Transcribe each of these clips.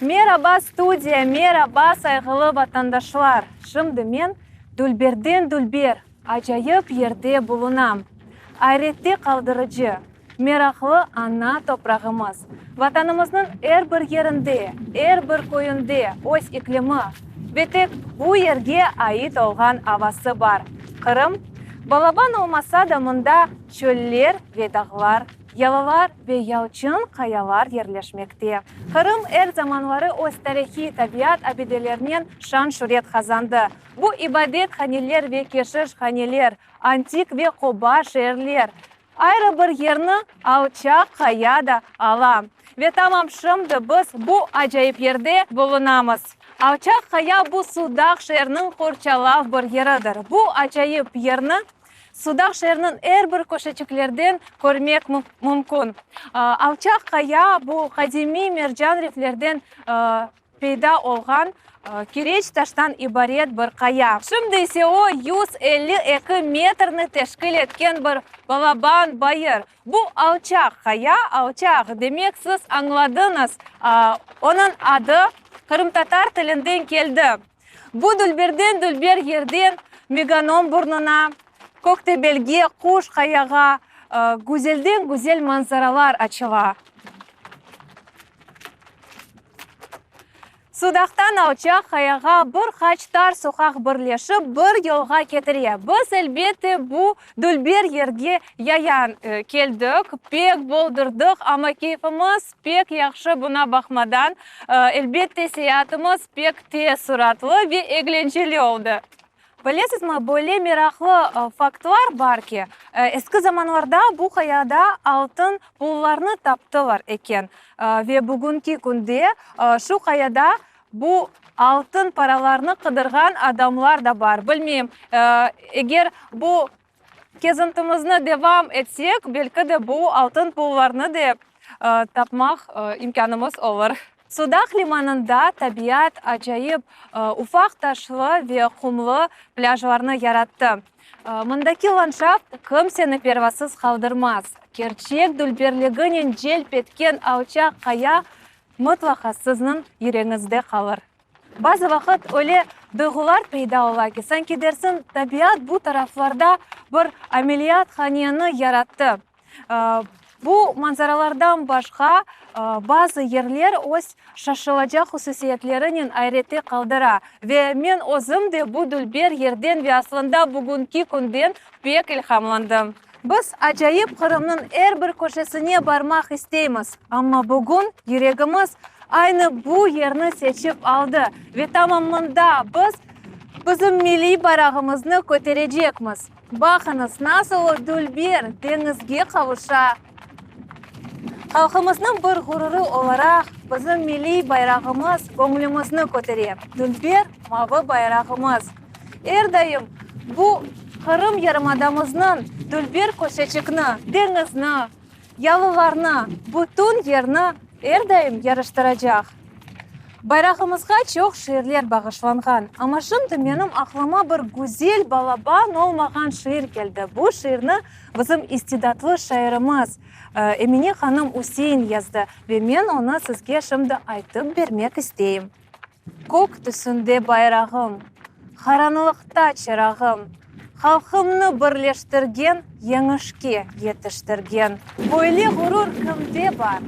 Meraba, studiya, meraba, sayğılı vatandaşlar! Şimdi men dülberden dülber, acayip yerde bulunam. Ayrette qaldırıcı, meraqlı ana toprağımız. Vatanımıznıñ er bir yerinde, er bir köyünde öz iklimi ve tek bu yerge ait olğan avası bar. Qırım, balaban olmasa da mında çöller ve dağlar, yalılar ve yalçın qayalar yerleşmekte. Qırım er zamanları öz tarihiy tabiat abidelerinen şan-şüret qazandı. Bu ibadethaneler ve keşişhaneler, antik ve qoba şeerler, ayrı bir yerni alçaq qaya da ala. Ve tamam şimdi biz bu acayip yerde bulunamız. Alçaq qaya bu Sudaq şeeriniñ qorçalav bir yeridir. Bu acayip yerni Sudaq şeeriniñ er bir köşeçiklerden körmek mümkün. Alçaq qaya bu qadimiy mercan riflerden peyda olğan kireç taştan ibaret bir qaya. Şimdi ise o, 152 metrni teşkil etken bir balaban bayır. Bu alçaq qaya, alçaq, demek siz añladıñız, onıñ adı qırımtatar tilinden keldi. Bu dülberden dülber yerden Meganom burnuna, Köktebelge, Quş qayağa güzelden güzel manzaralar açıla. Sudaqtan alçaq qayağa bir qaç tar soqaq birleşip, bir yolğa ketire. Biz, elbette, bu dülber yerge yayan keldik, pek boldurdıq, amma keyfimiz pek yahşı, buna baqmadan, elbette, seyaatımız pek teessuratlı ve eglenceli oldı. Bilesizmi, böyle meraqlı faktlar bar ki, eski zamanlarda bu qayada altın pullarnı taptılar eken ve bugünki künde şu qayada bu altın paralarnı qıdırğan adamlar da bar. Bilmeyim, eger bu kezintimizni devam etsek, belki de bu altın pullarnı de tapmaq imkânımız olur. Sudaq limanında tabiat acayip ufaq taşlı ve qumlı plâjlarnı yarattı. Mındaki landşaft kimseni pervasız qaldırmaz. Kerçek dülberliginen celp etken alçaq qaya mıtlaqa sizniñ yüregiñizde qalır. Bazı vaqıt öyle duyğular peyda ola ki, sanki dersiñ tabiat bu taraflarda bir ameliyathaneni yarattı. Bu manzaralardan başqa, bazı yerler öz şaşılacaq hususiyetlerinen ayrette qaldıra. Ve men özüm de bu dülber yerden ve aslında bugünki künden pek ilhamlandım. Biz acayip Qırımnıñ er bir köşesine barmaq isteymiz, amma bugün yüregimiz aynı bu yerni seçip aldı ve tamam mında biz bizim milliy bayrağımıznı köterecekmiz. Baqıñız, nasıl o dülber deñizge qavuşa! Halqımıznıñ bir ğururı olaraq bizim milliy bayrağımız göñlümizni kötere. Dülber mavı bayrağımız er daim bu Qırım yarımadamıznıñ dülber köşeçikni, deñizni, Yalılarnı, bütün yerni er daim yarıştıracaq. Bayrağımızğa çoq şiirler bağışlanğan, amma şimdi menim aqlıma bir güzel balaban olmağan şiir keldi. Bu şiirni bizim istidatlı şairimiz Emine hanım Üsein yazdı ve men onı sizge şimdi aytıp bermek isteyim. Kök tüsünde bayrağım, qaranlıqta çırağım, Halqımnı birleştirgen, yeñişke yetiştirgen. Böyle ğurur kimde bar,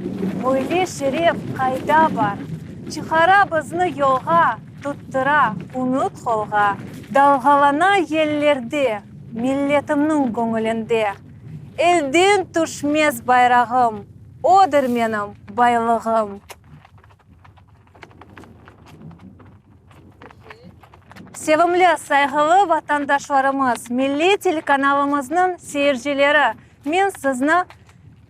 böyle şeref qayda bar? Çıqara bizni yolğa, tuttıra ümüt qolğa. Dalğalana yellerde, milletimniñ göñülinde. Elden tüşmez bayrağım, odır menim baylığım. Sevimli, sayğılı vatandaşlarımız, milliy telekanalımıznıñ seyircileri, men sizni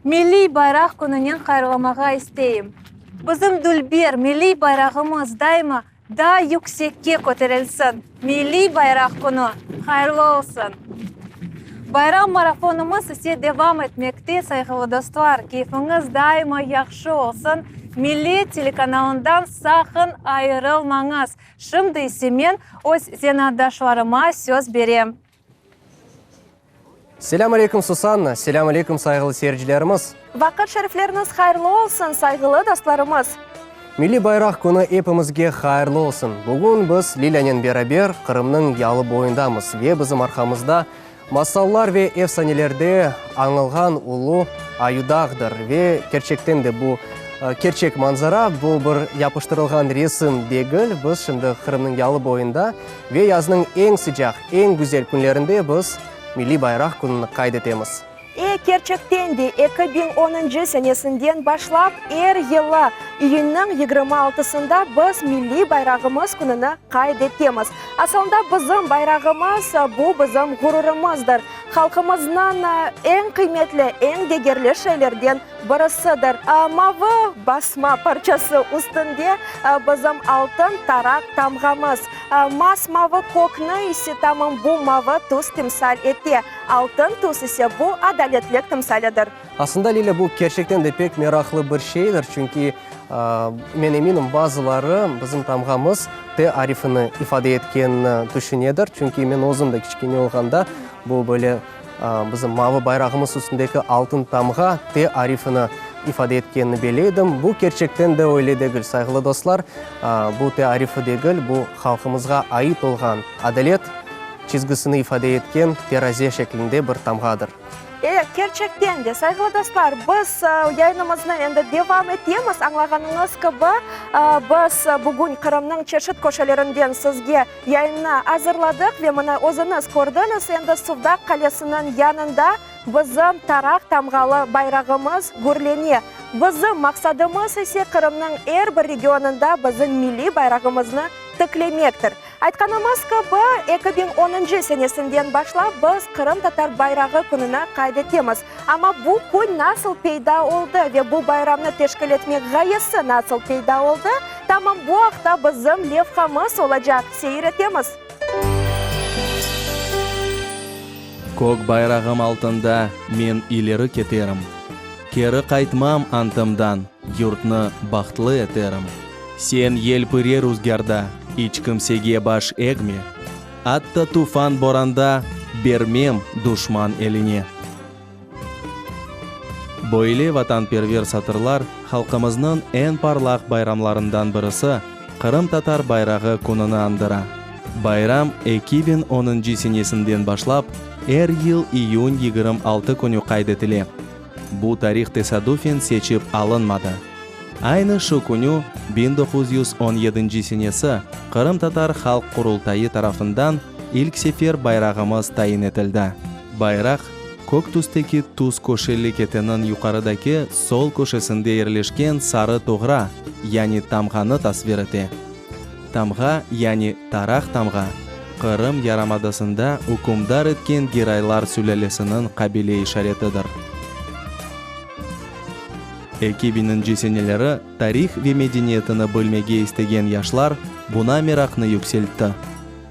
Milliy bayraq kününen hayırlamağa isteyim. Bizim dülber milliy bayrağımız daima daa yüksekke köterilsin! Milliy bayraq künü hayırlı olsun! Bayram marafonımız ise devam etmekte, sayğılı dostlar, keyfiñiz daima yahşı olsun, Millet telekanalından saqın ayırılmañız! Şimdi ise men öz zenaatdaşlarıma söz berem. Selâm aleyküm, Susanna! Selâm aleyküm, sayğılı seyircilerimiz! Vaqıt şerifleriñiz hayırlı olsun, sayğılı dostlarımız! Milliy bayraq künü epimizge hayırlı olsun! Bugün biz Lilânen beraber Qırımnıñ yalı boyundamız ve bizim arqamızda masallar ve efsanelerde añılğan ulu Ayudağdır. Ve kerçekten de bu kerçek manzara, bu bir yapıştırılğan resim degil. Biz şimdi Qırımnıñ yalı boyunda ve yaznıñ eñ sıcaq, eñ güzel künlerinde biz Milliy bayraq kününi qayd etemiz. E, kerçekten de, 2010-ncı senesinden başlap er yılı iyünniñ 26-sında biz Milliy bayrağımız kününi qayd etemiz. Asılında bizim bayrağımız, bu bizim ğururımızdır, halqımıznıñ eñ qıymetli, eñ degerli şeylerden birisidir. Mavı basma parçası üstünde bizim altın taraq tamğamız. Mas-mavı kökni ise tamam bu mavı tüs timsal ete. Altın tüs ise bu adaletlik timsalidir. Aslında, Lilâ, bu kerçekten de pek meraqlı bir şeydir, çünki, men eminim, bazıları bizim tamğamız T arifini ifade etkenini tüşünedir, çünki men özüm de kiçkene olğanda bu böyle bizim mavı bayrağımız üstündeki altın tamğa T arifini ifade etkenini bile edim. Bu kerçekten de öyle degil, sayğılı dostlar, bu T arifi degil, bu halqımızğa ait olğan adalet çizgisini ifade etken teraze şeklinde bir tamğadır. E, kerçekten de, sayğılı dostlar, biz yayınımıznı endi devam etemiz. Añlağanıñız kibi, biz bugün Qırımnıñ çeşit köşelerinden sizge yayınnı azırladıq ve mına özüñiz kördiñiz, endi Suvdaq qalesiniñ yanında bizim taraq tamğalı bayrağımız gürlene. Bizim maqsadımız ise Qırımnıñ er bir regionında bizim milliy bayrağımıznı tiklemektir. Aytqanımız kibi, 2010-ncı senesinden başlap biz Qırımtatar bayrağı kününi qayd etemiz. Amma bu kün nasıl peyda oldı ve bu bayramnı teşkil etmek ğayesi nasıl peyda oldı, tamam bu aqta bizim levhamız olacaq. Seyir etemiz. Kök bayrağım altında men ileri keterim, Keri qaytmam antımdan, yurtnı bahtlı eterim. Sen yelpire ruzgârda, iç kimsege baş egme, Atta tufan-boranda bermem duşman eline. Böyle vatanperver satırlar halqımıznıñ eñ parlaq bayramlarından birisi, Qırımtatar bayrağı kününi añdıra. Bayram 2010-ncı senesinden başlap er yıl iyün 26 künü qayd etile. Bu tarih tesadufen seçip alınmadı. Aynı şu künü, 1917-nci senesi, Qırımtatar Halq Qurultayı tarafından ilk sefer bayrağımız tayin etildi. Bayraq, kök tüsteki tuz köşeli keteniñ yuqarıdaki sol köşesinde yerleşken sarı tuğra, yani tamğanı tasvir ete. Tamğa, yani taraq tamğa, Qırım yarımadasında ükümdar etken Giraylar sülâlesiniñ qabile işaretidir. Eki biñinci seneleri tarih ve medeniyetini bilmege istegen yaşlar buna meraqnı yükseltti.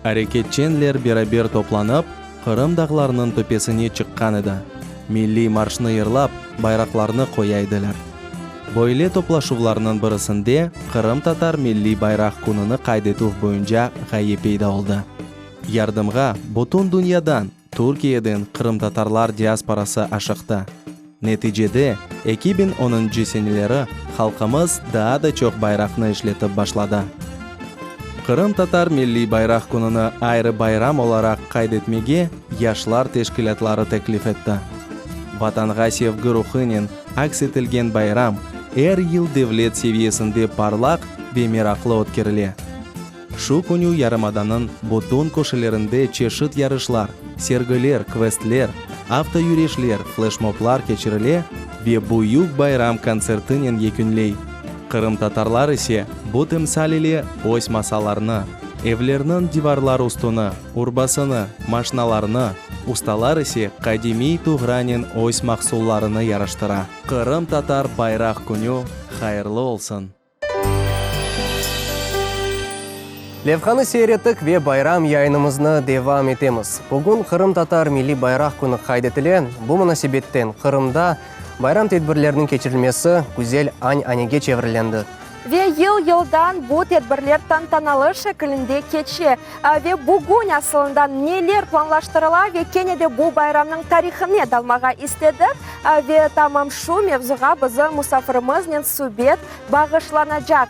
Areketçenler beraber toplanıp, Qırım dağlarınıñ töpesine çıqqan edi, milliy marşnı yırlap, bayraqlarnı qoya ediler. Böyle toplaşuvlarnıñ birisinde Qırımtatar milliy bayraq kününi qayd etüv boyunca ğaye peyda oldı. Yardımğa bütün dünyadan, Türkiyeden qırımtatarlar diasporası aşıqtı. Neticede, 2010-ncı seneleri halqımız daa da çoq bayraqnı işletip başladı. Qırımtatar milliy bayraq kününi ayrı bayram olaraq qayd etmege yaşlar teşkilâtları teklif etti. Vatanğa sevgi ruhınen aks etilgen bayram er yıl devlet seviyesinde parlaq ve meraqlı ötkerile. Şu künü yarımadanıñ bütün köşelerinde çeşit yarışlar, sergiler, kvestler, avtoyüreşler, fleşmoblar keçirile ve büyük bayram kontsertinen yekünley. Qırımtatarlar ise bu timsal ile öz masalarını, evlerniñ divarlar üstüni, urbasını, maşnalarını, ustalar ise qadimiy tuğranen öz mahsullarını yaraştıra. Qırımtatar bayraq künü hayırlı olsun! Levhanı seyir ettik ve bayram yayınımıznı devam etemiz. Bugün Qırımtatar milliy bayraq künü qayd etile. Bu munasebetten Qırımda bayram tedbirleriniñ keçirilmesi güzel añ-anege çevrilendi. Ve yıl-yıldan bu tedbirler tantanalı şekilinde keçe. Ve bugün asılında neler planlaştırıla ve kene de bu bayramnıñ tarihine dalmağa istedik. Ve tamam şu mevzuğa bizim musafirimiznen subet bağışlanacaq.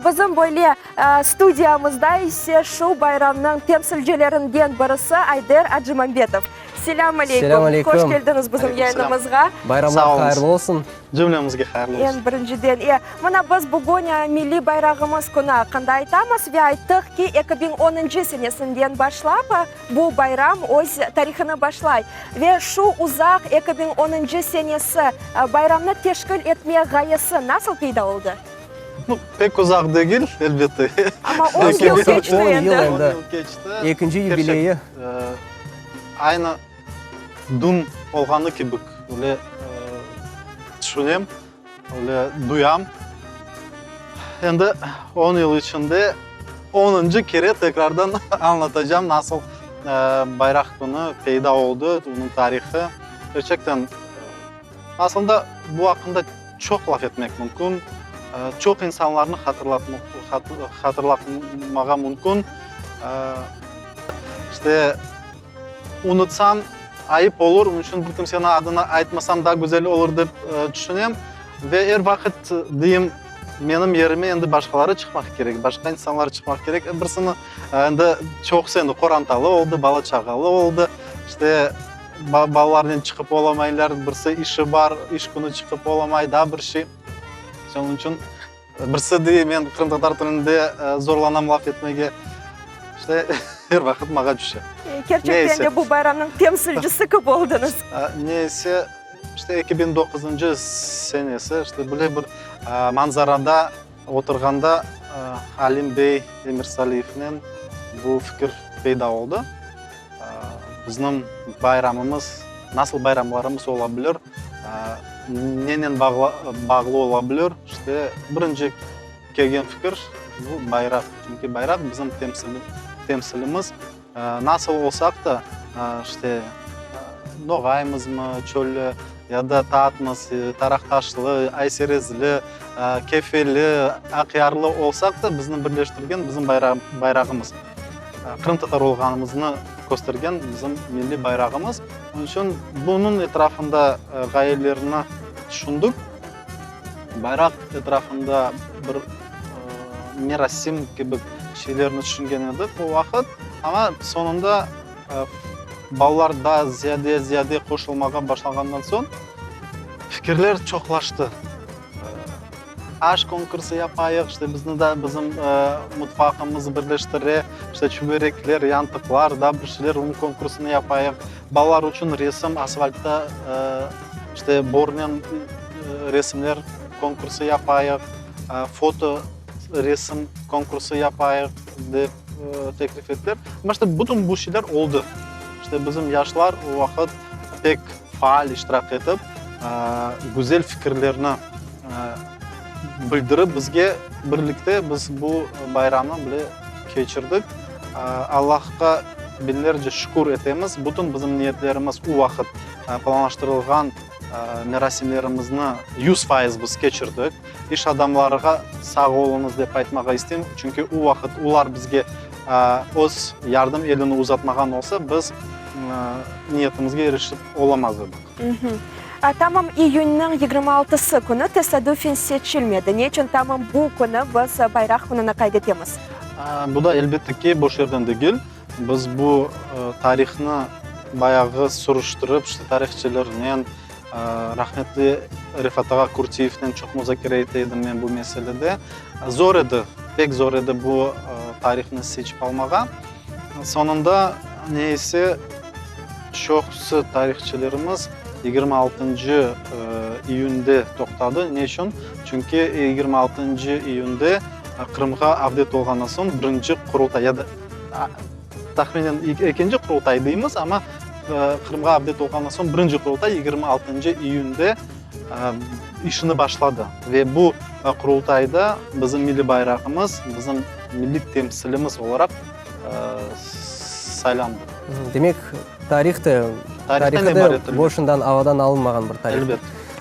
Bizim böyle studiyamızda ise şu bayramnıñ temsilcilerinden birisi Ayder Acimambetov. Selâm aleyküm. Selâm aleyküm. Hoş keldiñiz bizim Aleyküm selâm. yayınımızğa. Bayramlar Sağ oluñız. hayırlı olsun. Cümlemizge hayırlı olsun. Eñ birinciden, e, mına biz bugün Milliy bayrağımız künü aqqında aytamız ve ayttıq ki, 2010-ncı senesinden başlap bu bayram öz tarihini başlay. Ve şu uzaq 2010-ncı senesi bayramnı teşkil etme ğayesi nasıl peyda oldı? Nu, pek uzaq degil, elbette. Amma on yıl keçti On yıl endi. endi. On yıl keçti. Ekinci yubileyi. Aynı dün olğanı kibi öyle tüşünem, öyle duyam. Endi on yıl içinde onuncı kere tekrardan añlatacam, nasıl Bayraq künü peyda oldı, onıñ tarihı. Kerçekten, aslında bu aqqında çoq laf etmek mümkün, çoq insanlarnı hatırlatmağa mümkün. İşte, unutsam, ayıp olur, onıñ içün bir kimseniñ adını aytmasam daa güzel olur dep tüşünem. Ve er vaqıt deyim, menim yerime endi başqaları çıqmaq kerek, başqa insanlar çıqmaq kerek. Birisini endi çoqusı endi qorantalı oldı, bala-çağalı oldı. İşte, balalarnen çıqıp olamaylar, birisi işi bar, iş künü çıqıp olamay, daa bir şey. Şunıñ içün Birisi dey, men qırımtatar tilinde zorlanam laf etmege. İşte, er vaqıt maña tüşe. Kerçekten de bu bayramnıñ temsilcisi kibi oldıñız. Neyse, işte 2009-ncı senesi, işte böyle bir manzarada oturğanda Alim bey Emirsaliyevnen bu fikir peyda oldı. Bizniñ bayramımız, nasıl bayramlarımız ola bilir, nenen bağlı ola bilir? İşte, birinci kelgen fikir, bu bayraq. Çünki bayraq bizim temsilimiz. Nasıl olsaq da, işte, noğaymızmı, çöllü, ya da tatmız, taraqtaşlı, ayserezli, kefeli, aqyarlı olsaq da, bizni birleştirgen bizim bayrağımız. Qırımtatar olğanımıznı köstergen bizim milliy bayrağımız. Onıñ içün bunıñ etrafında ğayelerni tüşündik. Bayraq etrafında bir merasim kibi şeylerni tüşüngen edik o vaqıt. Amma soñunda balalar daa ziyade-ziyade qoşulmağa başlağandan soñ fikirler çoqlaştı. Aş konkursı yapayıq, işte bizni da bizim mutfaqımız birleştire, işte çüberekler, yantıqlar, da bir şeyler, onıñ konkursını yapayıq. Balalar içün resim, asfaltta işte bornen resimler konkursı yapayıq, foto resim konkursı yapayıq, dep teklif ettiler. Amma işte bütün bu şeyler oldı. İşte bizim yaşlar o vaqıt pek faal iştirak etip, güzel fikirlerni bildirip bizge, birlikte biz bu bayramnı bile keçirdik. Allahqa binlerce şükür etemiz, bütün bizim niyetlerimiz o vaqıt planlaştırılğan merasimlerimizni 100% biz keçirdik. İş adamlarğa sağ oluñız dep aytmağa isteyim, çünki o vaqıt olar bizge öz yardım elini uzatmağan olsa, biz niyetimizge irişip olamaz edik. Tamam iyünniñ 26-sı künü tesadüfen seçilmedi. Ne içün tamam bu künü biz Bayraq kününi qayd etemiz? Bu da, elbette ki, boş yerden degil. Biz bu tarihnı bayağı soruştırıp, işte tarihçilernen, rahmetli Refat ağa Kurtiyevnen çoq muzakere ete edim men bu meselede. Zor edi, pek zor edi bu tarihnı seçip almağa. Soñunda, ne ise, çoqusı tarihçilerimiz 26-ncı iyünde toqtadı. Ne içün? Çünki 26-ncı iyünde Qırımğa avdet olğandan soñ birinci Qurultay ya da tahminen ekinci Qurultay deymiz, amma Qırımğa avdet olğandan soñ birinci Qurultay 26-ncı iyünde işini başladı. Ve bu Qurultayda bizim milliy bayrağımız, bizim milliy temsilimiz olaraq saylandı. Demek, tarih de, tarihı da boşundan avadan alınmağan bir tarih. Elbet.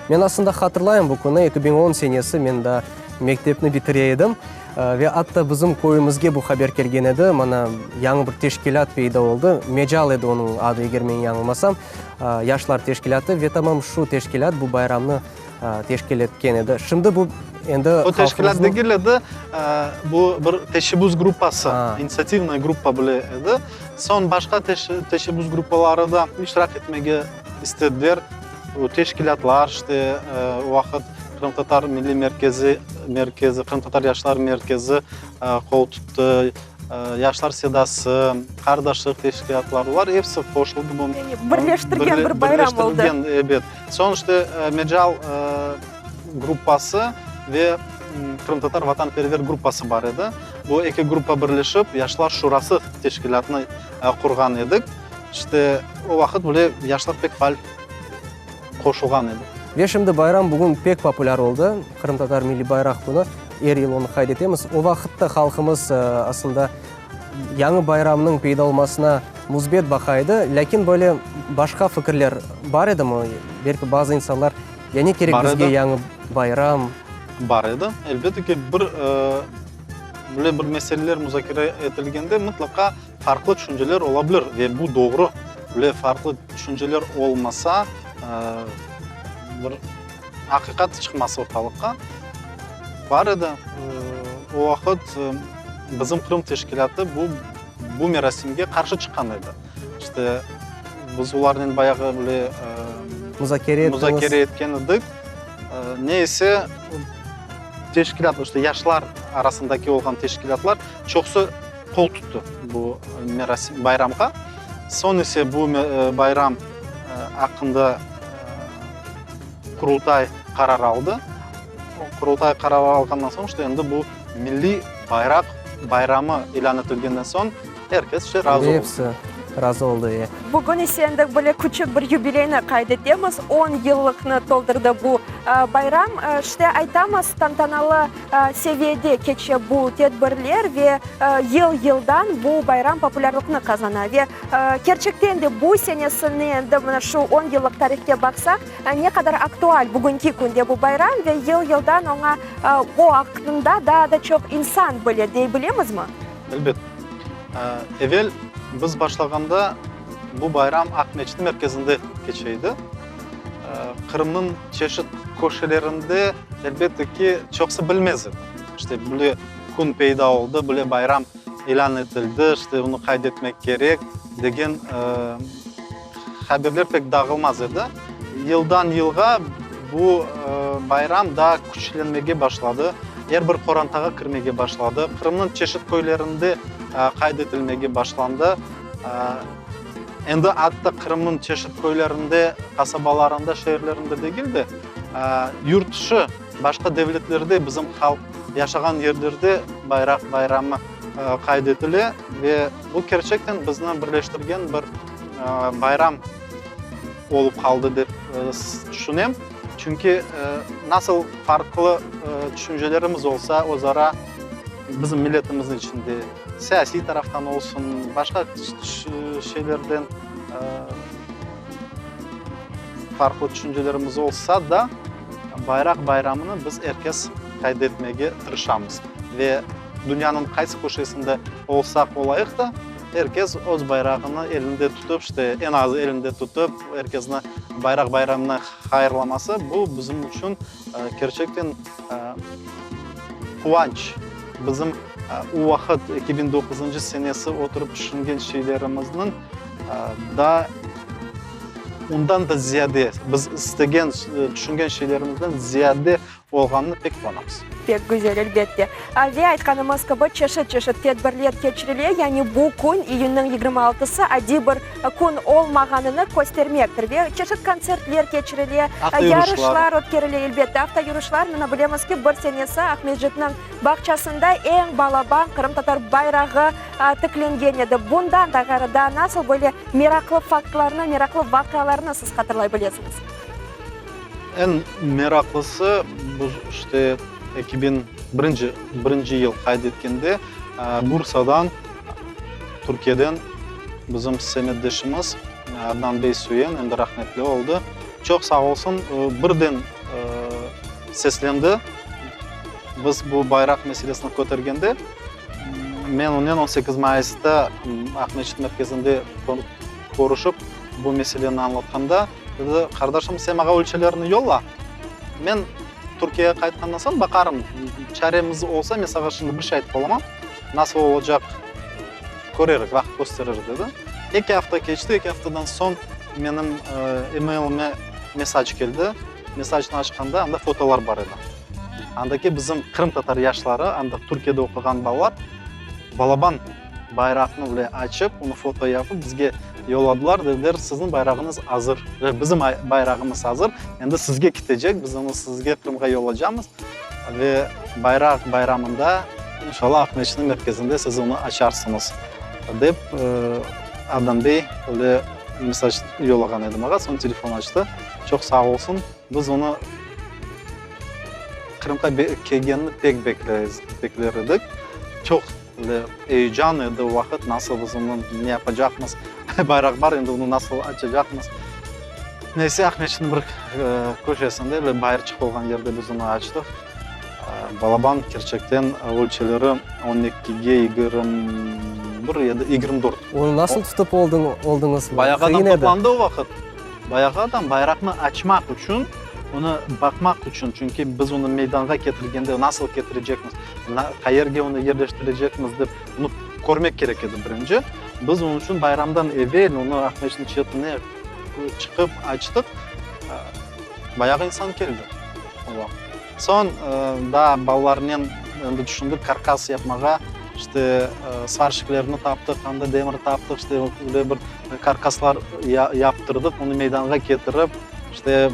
Men aslında hatırlayım bu künü, 2010 senesi, men daa. mektepni bitire edim. Ve atta bizim köyümizge bu haber kelgen edi, mana, yañı bir teşkilât peyda oldı, Mecal edi onıñ adı, eger men yañılmasam, yaşlar teşkilâtı, ve tamam şu teşkilât bu bayramnı teşkil etken edi. Şimdi bu endi O teşkilât degil edi, bu bir teşebbüs gruppası, initsiativnaya gruppa bile edi. Soñ başqa teşebbüs gruppaları da iştirak etmege istediler. O teşkilâtlar, işte, o vaqıt Qırımtatar Milliy Merkezi, merkezi, Qırımtatar Yaşlar Merkezi qol tuttı, Yaşlar Sedası, Qardaşlıq teşkilâtları, olar episi qoşuldı bu. Yani birleştirgen bir bayram oldı. Birleştirilgen, ebet. Soñ, işte, Mecal gruppası ve Qırımtatar vatanperver gruppası bar edi. Bu eki gruppa birleşip, Yaşlar Şurası teşkilâtını qurğan edik. İşte, o vaqıt bile yaşlar pek faal qoşulğan edi. Ve şimdi bayram bugün pek populâr oldı, Qırımtatar milliy bayraq künü, er yıl onı qayd etemiz. O vaqıt da halqımız aslında yañı bayramnıñ peyda olmasına müsbet baqa edi, lâkin böyle başqa fikirler bar edimi? Belki bazı insanlar, ya ne kerek bizge yañı bayram? Bar edi. Elbette ki, bir, böyle bir meseleler muzakere etilgende mıtlaqa Farqlı tüşünceler ola bilir ve bu doğru. Böyle farqlı tüşünceler olmasa, bir aqiqat çıqmaz ortalıqqa. Bar edi. O vaqıt bizim Qırım teşkilâtı bu bu merasimge qarşı çıqqan edi. İşte, biz olarnen bayağı böyle muzakere etken edik. Ne ise, teşkilât, işte, yaşlar arasındaki olğan teşkilâtlar çoqusı qol tuttı bu merasim, bayramğa. Soñ ise bu bayram aqqında Qurultay qarar aldı. Qurultay qarar alğandan soñ, işte endi bu milliy bayraq bayramı ilân etilgenden soñ er kes işte razı oldı. Episi razı oldı, e. Bugün ise endi böyle küçük bir yubileyni qayd etemiz, on yıllıqnı toldurdı bu bayram. İşte aytamız, tantanalı seviyede keçe bu tedbirler ve yıl-yıldan bu bayram populârlıqnı qazana. Ve kerçekten de bu senesini endi mına şu on yıllıq tarihke baqsaq, ne qadar aktual bugünki künde bu bayram ve yıl-yıldan oña o aqqında daa da çoq insan bile, dey bilemizmi? Elbet. Evel biz başlağanda bu bayram Aqmeçit merkezinde keçe edi. Qırımnıñ çeşit köşelerinde, elbette ki, çoqusı bilmez edi. İşte, böyle kün peyda oldı, böyle bayram ilân etildi, işte, onı qayd etmek kerek degen haberler pek dağılmaz edi. Yıldan yılğa bu bayram daa küçlenmege başladı, er bir qorantağa kirmege başladı, Qırımnıñ çeşit köylerinde qayd etilmege başlandı. Endi atta Qırımnıñ çeşit köylerinde, qasabalarında, şeerlerinde degil de, yurt tışı, başqa devletlerde bizim halq yaşağan yerlerde bayraq bayramı qayd etile ve bu kerçekten bizni birleştirgen bir bayram olıp qaldı dep tüşünem. Çünki nasıl farqlı tüşüncelerimiz olsa, özara bizim milletimizniñ içinde, Siyasiy taraftan olsun, başqa şeylerden farqlı tüşüncelerimiz olsa da, bayraq bayramını biz er kes qayd etmege tırışamız. Ve dünyanıñ qaysı köşesinde olsaq olayıq da, er kes öz bayrağını elinde tutıp, işte, eñ azı elinde tutıp, er kesni bayraq bayramına hayırlaması, bu bizim içün kerçekten quvanç. Bizim o vaqıt, 2009-ncı senesi oturıp tüşüngen şeylerimizniñ daa ondan da ziyade, biz istegen, tüşüngen şeylerimizden ziyade olğanını pek quvanamız. Pek güzel, elbette. Ve aytqanımız kibi, çeşit-çeşit tedbirler keçirile, yani bu kün, iyünniñ 26-sı, adiy bir kün olmağanını köstermektir. Ve çeşit kontsertler keçirile, yarışlar ötkerile, elbette, avtoyürüşlar. Mına bilemiz ki, bir senesi Aqmescitniñ bağçasında eñ balaban qırımtatar bayrağı tiklengen edi. Bundan da ğayrı, daa nasıl böyle meraqlı faktlarnı, meraqlı vaqialarnı siz hatırlay bilesiñiz? Eñ meraqlısı, bu, işte, 2001 birinci yıl qayd etkende Bursadan, Türkiyeden bizim semetdeşimiz Adnan bey Süyen, endi rahmetli oldı, çoq sağ olsun, birden seslendi. Biz bu bayraq meselesini kötergende, men onen 18 mayısta Aqmescit merkezinde körüşip, bu meseleni añlatqanda, dedi, Qardaşım, sen maña ölçülerni yolla, men Türkiyege qaytqandan soñ baqarım, çaremiz olsa, men saña şimdi bir şey aytıp olamam, nasıl olacaq körerik, vaqıt kösterir, dedi. Eki afta keçti, eki aftadan soñ menim e-mailime mesac keldi. Mesajnı açqanda, anda fotolar bar edi. Andaki bizim qırımtatar yaşları, anda Türkiyede oquğan balalar balaban bayraqnı bile açıp, onı foto yapıp bizge yolladılar, dediler, siziñ bayrağıñız azır, bizim bayrağımız azır, endi sizge ketecek, biz onı sizge Qırımğa yollacamız ve bayraq bayramında, inşallah, Aqmescitniñ merkezinde siz onı açarsıñız, dep Adnan bey öyle mesaj yollağan edi maña, soñ telefon açtı, çoq sağ olsun, biz onı Qırımğa kelgenini pek bekler edik, çoq eyecan edi o vaqıt, nasıl biz onı ne yapacaqmız, bayraq bar, endi onı nasıl açacaqmız. Neyse, Aqmescitniñ bir köşesinde, böyle bayırçıq olğan yerde biz onı açtıq. Balaban kerçekten ölçüleri on ekige 21 ya da 24. Onı nasıl tutıp oldıñız? Bayağı adam toplandı o vaqıt. Bayağı adam bayraqnı açmaq içün, onı baqmaq içün, çünki biz onı meydanğa ketirgende nasıl ketirecekmiz, qayerge onı yerleştirecekmiz dep, onı körmek kerek edi birinci. Biz onıñ içün bayramdan evel onı Aqmescitniñ çetine çıqıp açtıq. Bayağı insan keldi o vaqıt. Soñ daa balalarnen endi tüşündik karkas yapmağa, işte, svarşiklerni taptıq, anda demir taptıq, işte, öyle bir karkaslar yaptırdıq, onı meydanğa ketirip, işte,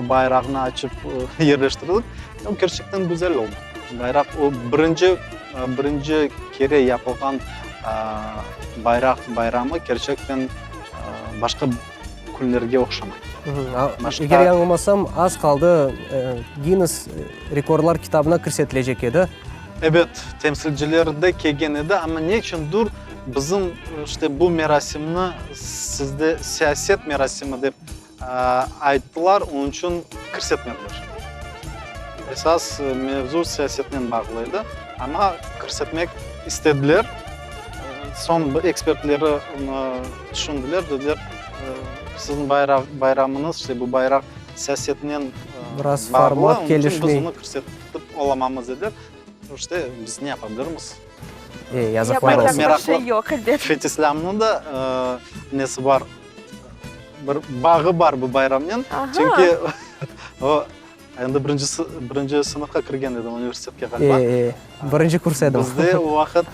bayraqnı açıp yerleştirdik. O kerçekten güzel oldı. Bayraq o birinci, birinci kere yapılğan bayraq bayramı kerçekten başqa künlerge oqşamay. Eger yañılmasam, az qaldı Ginnes rekordlar kitabına kirsetilecek edi. Ebet, temsilciler de kelgen edi, amma ne içündir bizim işte bu merasimni sizde siyaset merasimi dep ayttılar, onıñ içün kirsetmediler. Esas mevzu siyasetnen bağlı edi, amma kirsetmek istediler. Soñ ekspertleri tüşündiler, dediler, siziñ bayraq, bayramıñız, işte bu bayraq siyasetnen Biraz bağlı, format onıñ içün biz kelişmey. onı kirsetip olamamız, dediler. İşte, biz ne yapa bilirmiz? E, yazıqlar Yapacaq olsun. bir Meraqlı. şey yoq, elbet. Fetislâmnıñ da nesi bar, bir bağı bar bu bayramnen. Aha. Çünki o, endi birinci, birinci sınıfqa kirgen edi universitetke ğaliba. E, e, birinci kurs edim. Bizde o vaqıt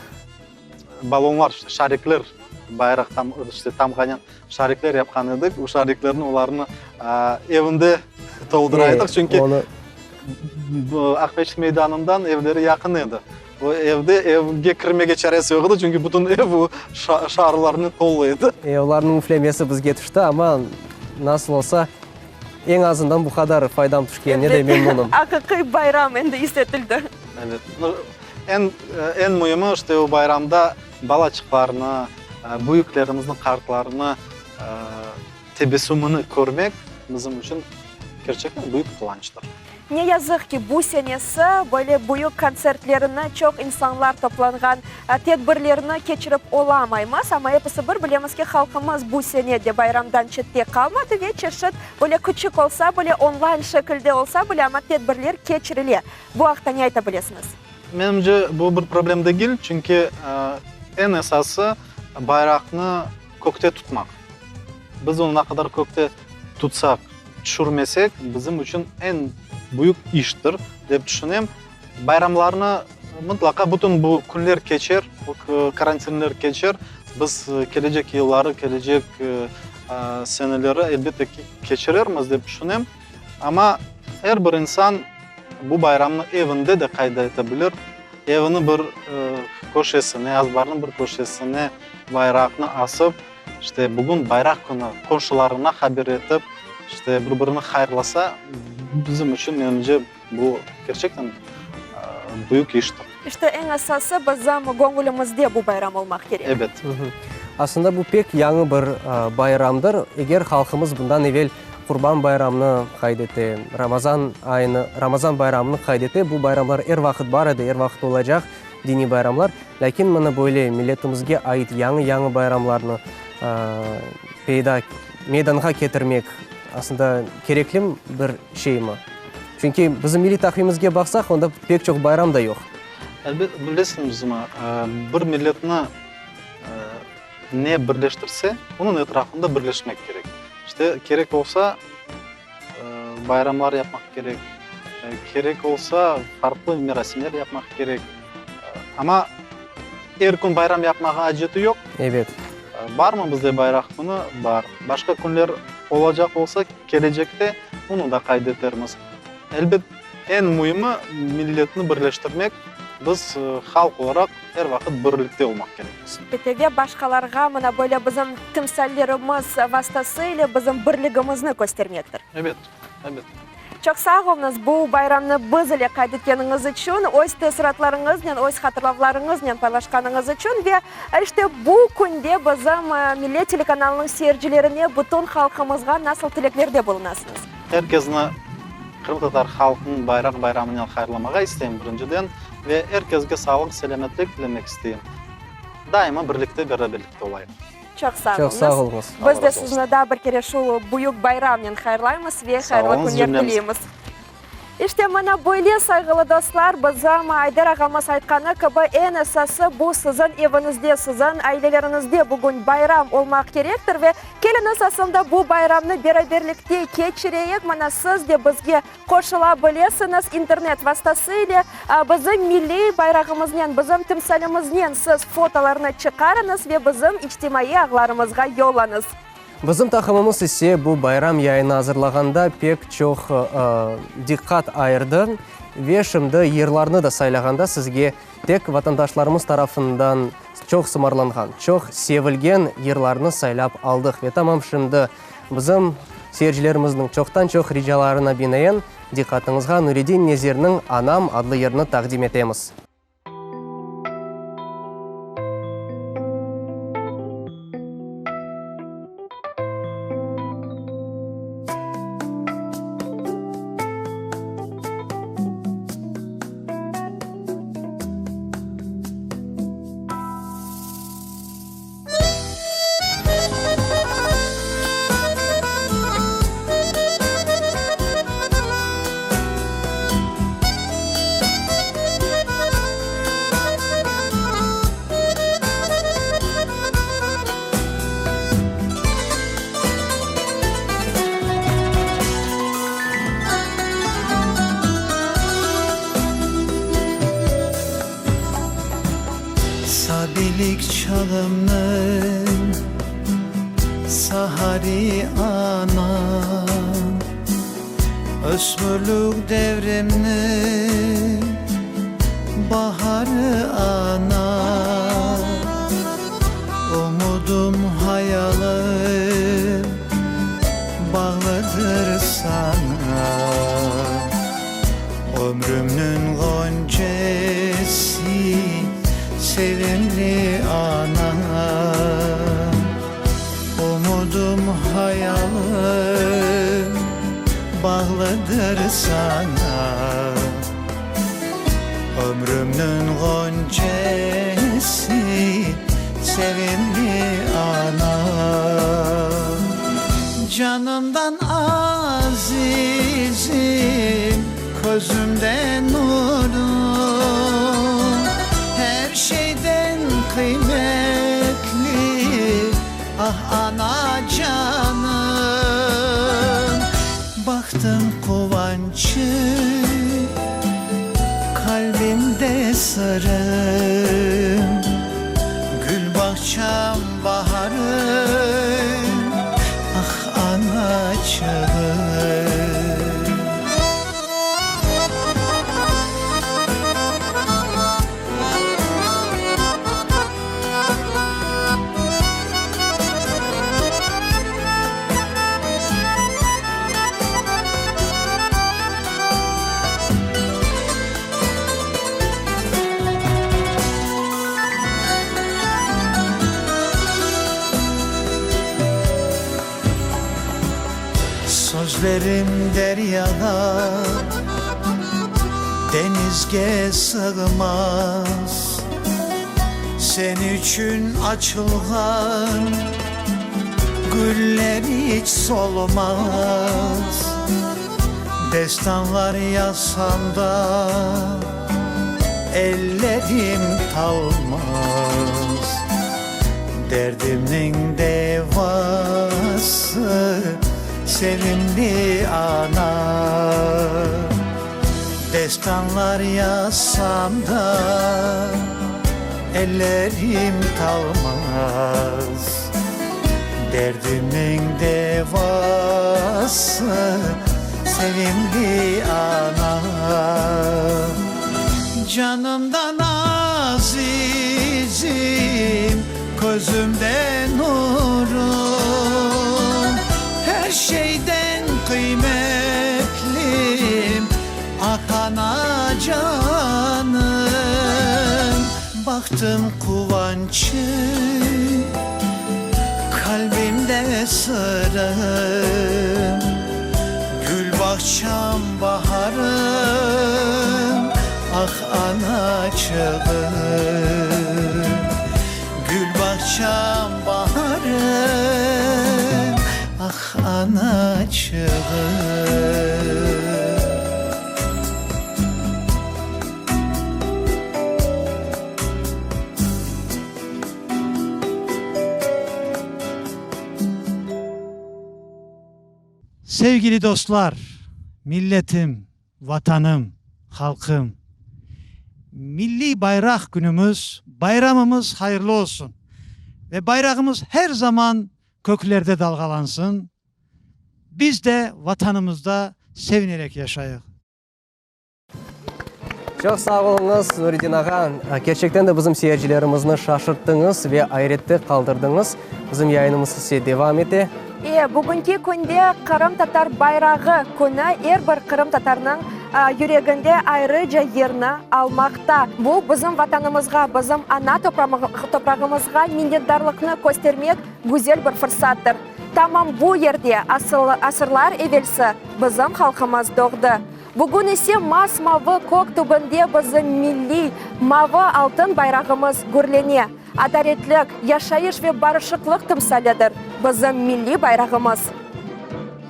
Ballonlar, şarikler, bayraq tam, işte, tamğanen şarikler yapqan edik. O şariklerni olarnı evinde toldura edik, çünki Aqmescit meydanından evleri yaqın edi. O evde, evge kirmege çaresi yoq edi, çünki bütün ev o şarlarnen tolu edi. E, olarnıñ üflemesi bizge tüşti, amma nasıl olsa, eñ azından bu qadar faydam tüşkenine de memnunım. Aqiqiy bayram endi is etildi. Evet. Eñ, eñ müimi, işte, o bayramda balaçıqlarnı, büyüklerimizni, qartlarnı tebessümini körmek bizim içün kerçekten büyük quvançtır. Ne yazıq ki, bu senesi böyle büyük kontsertlerni, çoq insanlar toplanğan tedbirlerni keçirip olamaymız. Amma episi bir bilemiz ki, halqımız bu sene de bayramdan çette qalmadı ve çeşit, böyle küçük olsa bile, onlayn şekilde olsa bile, amma tedbirler keçirile. Bu aqta ne ayta bilesiñiz? Menimce, bu bir problem degil, çünki eñ esası bayraqnı kökte tutmaq. Biz onı ne qadar kökte tutsaq, tüşürmesek, bizim içün eñ büyük iştir, dep tüşünem. Bayramlarnı mıtlaqa bütün bu künler keçer, bu karantinler keçer, biz kelecek yılları, kelecek seneleri, elbette ki, keçirermiz, dep tüşünem. Amma er bir insan bu bayramnı evinde de qayd ete bilir. Eviniñ bir köşesine, azbarnıñ bir köşesine bayraqnı asıp, işte, bugün bayraq künü, qonşularına haber etip, işte, bir-birini hayırlasa, bizim içün, menimce, bu kerçekten büyük iştir. İşte, eñ esası, bizim göñülimizde bu bayram olmaq kerek. Ebet. Aslında bu pek yañı bir bayramdır. Eger halqımız bundan evel. Qurban bayramnı qayd ete, Ramazan ayını, Ramazan bayramını qayd ete. Bu bayramlar er vaqıt bar edi, er vaqıt olacaq, diniy bayramlar. Lâkin mına böyle milletimizge ait yañı-yañı bayramlarnı peyda, meydanğa ketirmek aslında kerekli bir şeymi? Çünki bizim milliy taqvimimizge baqsaq, onda pek çoq bayram da yoq. Elbet, bilesiñizmi, bir milletni ne birleştirse, onıñ etrafında birleşmek kerek. İşte, kerek olsa, bayramlar yapmaq kerek, kerek olsa, farqlı merasimler yapmaq kerek. Amma er kün bayram yapmağa aceti yoq. Ebet. Barmı bizde bayraq künü? Bar. Başqa künler olacaq olsa, kelecekte onı da qayd etermiz. Elbet, eñ müimi, milletni birleştirmek, biz halq olaraq er vaqıt birlikte olmaq kerekmiz. Elbette, ve başqalarğa mına böyle bizim timsallerimiz vastası ile bizim birligimizni köstermektir. Ebet, ebet. Çoq sağ oluñız, bu bayramnı biz ile qayd etkeniñiz içün, öz teessuratlarıñıznen, öz hatırlavlarıñıznen paylaşqanıñız içün ve işte bu künde bizim Millet telekanalınıñ seyircilerine, bütün halqımızğa nasıl tileklerde bulunasıñız? Er kesni qırımtatar halqınıñ bayraq bayramınen hayırlamağa isteyim, birinciden, ve er kesge sağlıq, selâmetlik tilemek isteyim. Daima birlikte, beraberlikte olayıq. Çoq sağ Çoq sağ oluñız. Biz de sizni daa bir kere şu büyük bayramnen hayırlaymız ve hayırlı künler tileymiz. İşte, mına böyle, sayğılı dostlar, bizim Ayder ağamız aytqanı kibi, eñ esası bu siziñ eviñizde, siziñ aileleriñizde bugün bayram olmaq kerektir ve keliñiz aslında bu bayramnı beraberlikte keçireyik. Mına siz de bizge Qoşula bilesiñiz, internet vastası ile bizim milliy bayrağımıznen, bizim timsalimiznen siz fotolarnı çıqarıñız ve bizim içtimaiy ağlarımızğa yollañız. Bizim taqımımız ise bu bayram yayını azırlağanda pek çoq diqqat ayırdı ve şimdi yırlarnı da saylağanda sizge tek vatandaşlarımız tarafından çoq sımarlanğan, çoq sevilgen yırlarnı saylap aldıq. Ve tamam şimdi Bizim seyircilerimizniñ çoqtan-çoq ricalarına binaen, diqqatıñızğa Nuredin Nezirniñ Anam adlı yırını taqdim etemiz. Sabilik çağımnıñ sahari anam, Ösmürlük devrimniñ baharı anam, Umudım, hayalım bağlıdır saña. Ömrümniñ ğoncesi, sevimli anam, Umudım, hayalım bağlıdır saña. Ömrümniñ ğoncesi, sevimli anam. Canımdan azizim, közümden nurum, Her şeyden qıymetli, ah, ana canım. Bahtım quvançı, qalbimde sırım, Gül bağçam baharım, ah, anaçığım. Sözlerim deryağa, denizge sığmaz. Sen içün açılğan güller iç solmaz. Destanlar yazsam da, ellerim talmaz. Derdimniñ devası, sevimli ana. Destanlar yazsam da, ellerim talmaz. Derdimniñ devası, sevimli ana. Canımdan azizim, közümde nurım, Her şeyden qıymetlim, ah anacanım. Bahtım quvançım, kalbimde sırım, Gül bağçam baharım, ah anaçığım. Gül bağçam baharım, ah anaçığım. Sevgili dostlar, milletim, vatanım, halqım, Milliy bayraq künümiz, bayramımız hayırlı olsun ve bayrağımız her zaman köklerde dalğalansın, biz de Vatanımızda sevinerek yaşayıq. Çoq sağ oluñız, Nuriddin ağa. Kerçekten de bizim seyircilerimizni şaşırttıñız ve ayrette qaldırdıñız. Bizim yayınımız ise devam ete. E, bugünki künde Qırımtatar bayrağı künü er bir qırımtatarnıñ yüreginde ayrıca yerni almaqta. Bu, bizim Vatanımızğa, bizim ana toprağımızğa minnetdarlıqnı köstermek güzel bir fırsattır. Tamam bu yerde asırlar evelsi bizim halqımız doğdı. Bugün ise mas-mavı kök tübünde bizim milliy mavı-altın bayrağımız gürlene. Adaletlik, yaşayış ve barışıqlıq timsalidir bizim milliy bayrağımız.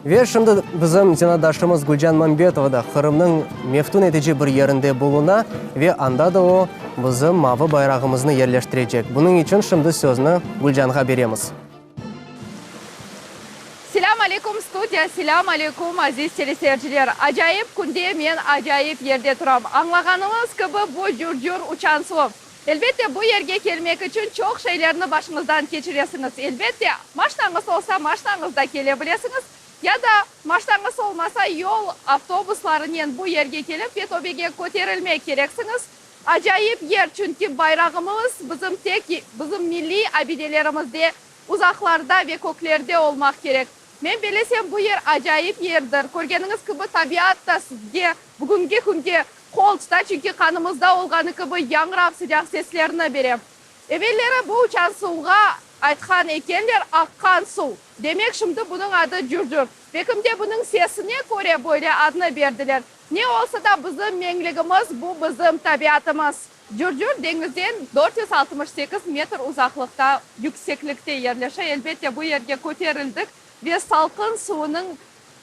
Ve şimdi bizim zenaatdaşımız Gülcan Mambetova da Qırımnıñ meftun etici bir yerinde buluna ve anda da o, bizim mavı bayrağımıznı yerleştirecek. Bunıñ içün şimdi sözni Gülcanğa beremiz. Selâm aleyküm, studiya, selâm aleyküm, aziz teleseyirciler! Acayip künde men acayip yerde turam. Añlağanıñız kibi, bu Cür-Cür uçan suv. Elbette, bu yerge kelmek içün çoq şeylerni başıñızdan keçiresiñiz. Elbette, maşnañız olsa, maşnañızda kele bilesiñiz, ya da maşnañız olmasa, yol avtobuslarınen bu yerge kelip ve töpege köterilmek kereksiñiz. Acayip yer, çünki bayrağımız bizim tek bizim milliy abidelerimizde uzaqlarda ve köklerde olmaq kerek. Men belesem, bu yer acayip yerdir. Körgeniñiz kibi, tabiat da sizge bugünki künge qol tuta, çünki qanımızda olğanı kibi yañrap sıcaq seslerni bere. Evelleri bu uçan suvğa aytqan ekenler aqqan suv. Demek, şimdi bunıñ adı Cür-Cür. Belkim de bunıñ sesine köre böyle adnı berdiler. Ne olsa da bizim meñligimiz, bu bizim tabiatımız. Cür-Cür deñizden 468 metr uzaqlıqta, yükseklikte yerleşe. Elbette, bu yerge köterildik ve salqın suvunıñ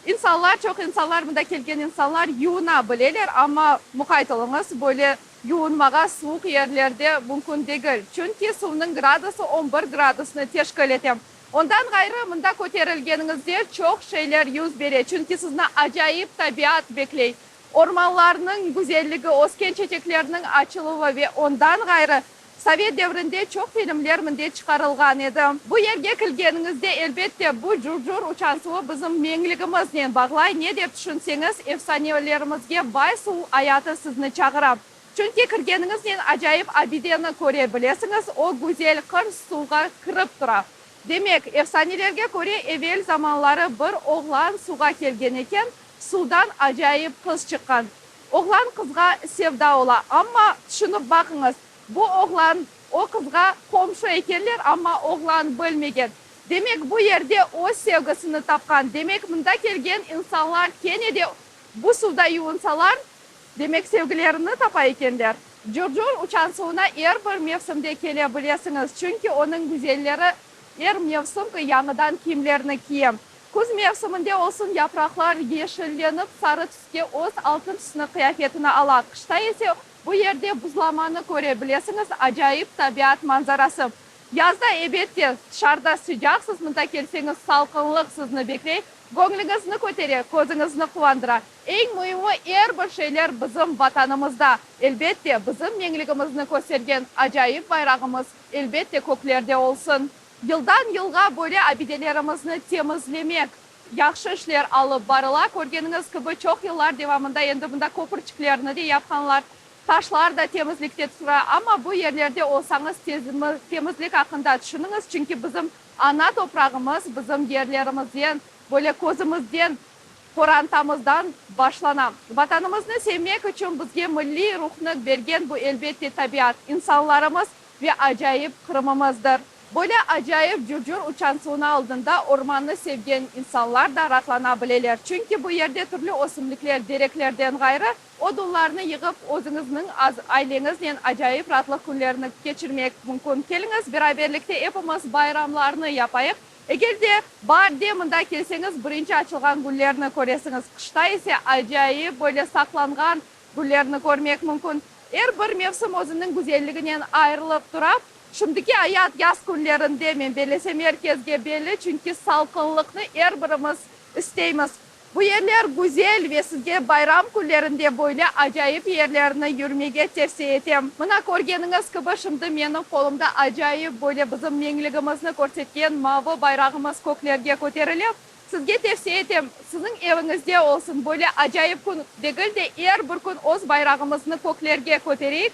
insanlar, çoq insanlar, mında kelgen insanlar yuvuna bileler, amma muqayt oluñız, böyle yuvunmağa suvuq yerlerde mümkün degil, çünki suvnıñ gradusı on bir gradusnı teşkil ete. Ondan ğayrı, mında köterilgeniñizde çoq şeyler yüz bere, çünki sizni acayip tabiat bekley, ormanlarnıñ güzelligi, ösken çeçeklerniñ açıluvı ve ondan ğayrı, sovet devrinde çoq filmler mında çıqarılğan edi. Bu yerge kelgeniñizde, elbette, bu Cur-Cur uçansuvı bizim meñligimiznen bağlay, ne dep tüşünseñiz, efsanelerimizge bay suv ayatı sizni çağıra. Çünki kirgeniñiznen acayip abideni köre bilesiñiz, o güzel qır suvğa kirip tura. Demek, efsanelerge köre, evel zamanları bir oğlan suvğa kelgen eken, suvdan acayip qız çıqqan. Oğlan qızğa sevda ola, amma, tüşünip baqıñız, bu oğlan o qızğa qomşu ekenler, amma oğlan bilmegen. Demek, bu yerde öz sevgisini tapqan. Demek, mında kelgen insanlar kene de bu suvda yuvunsalar, demek, sevgilerini tapa ekenler. Curcur uçansuvına er bir mevsimde kele bilesiñiz, çünki onıñ güzelleri er mevsim yañıdan kiyimlerini kiye. Küz mevsiminde olsun yapraqlar yeşillenip sarı tüske öz altın tüsüni qıyafetini ala, qışta ise bu yerde buzlamanı köre bilesiñiz, acayip tabiat manzarası. Yazda, ebette, tışarıda sıcaq, siz mında kelseñiz salqınlıq sizni bekley, göñlüñizni kötere, közüñizni quvandıra. Eñ müimi, er bir şeyler bizim Vatanımızda. Elbette, bizim meñligimizni köstergen acayip bayrağımız, elbette, köklerde olsun. Yıldan yılğa böyle abidelerimizni temizlemek, yahşı işler alıp barıla. Körgeniñiz kibi, çoq yıllar devamında endi mında köpürçiklerni de yapqanlar, taşlar da temizlikte tura. Amma bu yerlerde olsañız, temizlik aqqında tüşüniñiz, çünki bizim ana toprağımız bizim yerlerimizden, böyle közümizden, qorantamızdan başlana. Vatanımıznı sevmek içün bizge milliy ruhnı bergen bu, elbette, tabiat, insanlarımız Ve acayip Qırımımızdır. Böyle acayip Curcur uçansuvnı aldında ormannı sevgen insanlar da ratlana bileler. Çünki bu yerde türlü ösümlikler, dereklerden ğayrı, odunlarnı yığıp, özüñizniñ aileñiznen acayip ratlıq künlerini keçirmek mümkün. Keliñiz, beraberlikte epimiz bayramlarnı yapayıq. Eger de baarde mında kelseñiz, birinci açılğan güllerni köresiñiz. Qışta ise acayip böyle saqlanğan Güllerni körmek mümkün. Er bir mevsim özüniñ güzelliginen ayırılıp tura. Şimdiki ayat yaz künlerinde, men bellesem, er kesge belli, çünki salqınlıqnı er birimiz isteymiz. Bu yerler güzel ve sizge bayram künlerinde böyle acayip yerlerni yürmege tevsiye etem. Mına, körgeniñiz kibi, şimdi menim qolumda acayip böyle bizim meñligimizni körsetken mavı bayrağımız köklerge köterile. Sizge tevsiye etem, siziñ eviñizde olsun böyle acayip kün degil de, er bir kün öz bayrağımıznı köklerge kötereyik.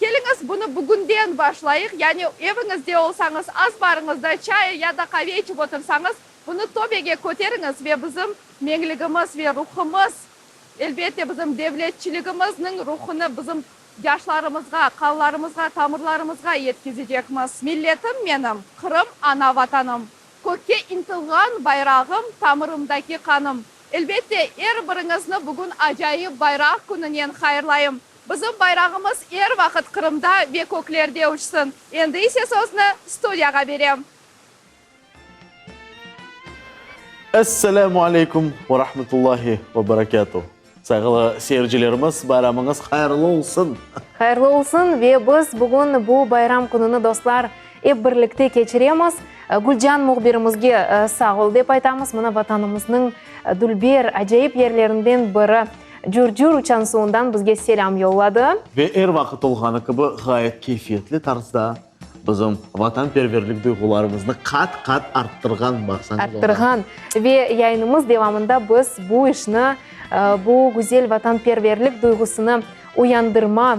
Keliñiz, bunı bugünden başlayıq, yani eviñizde olsañız, azbarıñızda çay ya da qave içip otursañız, bunı töpege köteriñiz ve bizim meñligimiz ve ruhumız, elbette, bizim devletçiligimizniñ ruhunı bizim yaşlarımızğa, qanlarımızğa, tamırlarımızğa yetkizecekmiz. Milletim menim, Qırım ana Vatanım. Kökke intılğan bayrağım, tamırımdaki qanım. Elbette, er biriñizni bugün acayip Bayraq kününen hayırlayım. Bizim bayrağımız er vaqıt Qırımda ve köklerde uçsın. Endi ise sözni studiyağa berem. Esselamu aleykum ve rahmetullahi ve berekatuh. Sayğılı seyircilerimiz, bayramıñız hayırlı olsun! Hayırlı olsun ve biz bugün bu bayram kününi, dostlar, ep birlikte keçiremiz. Gülcan mühbirimizge sağ ol dep aytamız. Mına Vatanımıznıñ dülber, acayip yerlerinden biri, Curcur uçansuvından bizge selâm yolladı. Ve er vaqıt olğanı kibi ğayet keyfiyetli tarzda Bizim vatanperverlik duyğularımıznı qat-qat arttırğan, baqsañız olar. Arttırğan. Ve yayınımız devamında biz bu işni, bu güzel vatanperverlik duyğusını uyandırma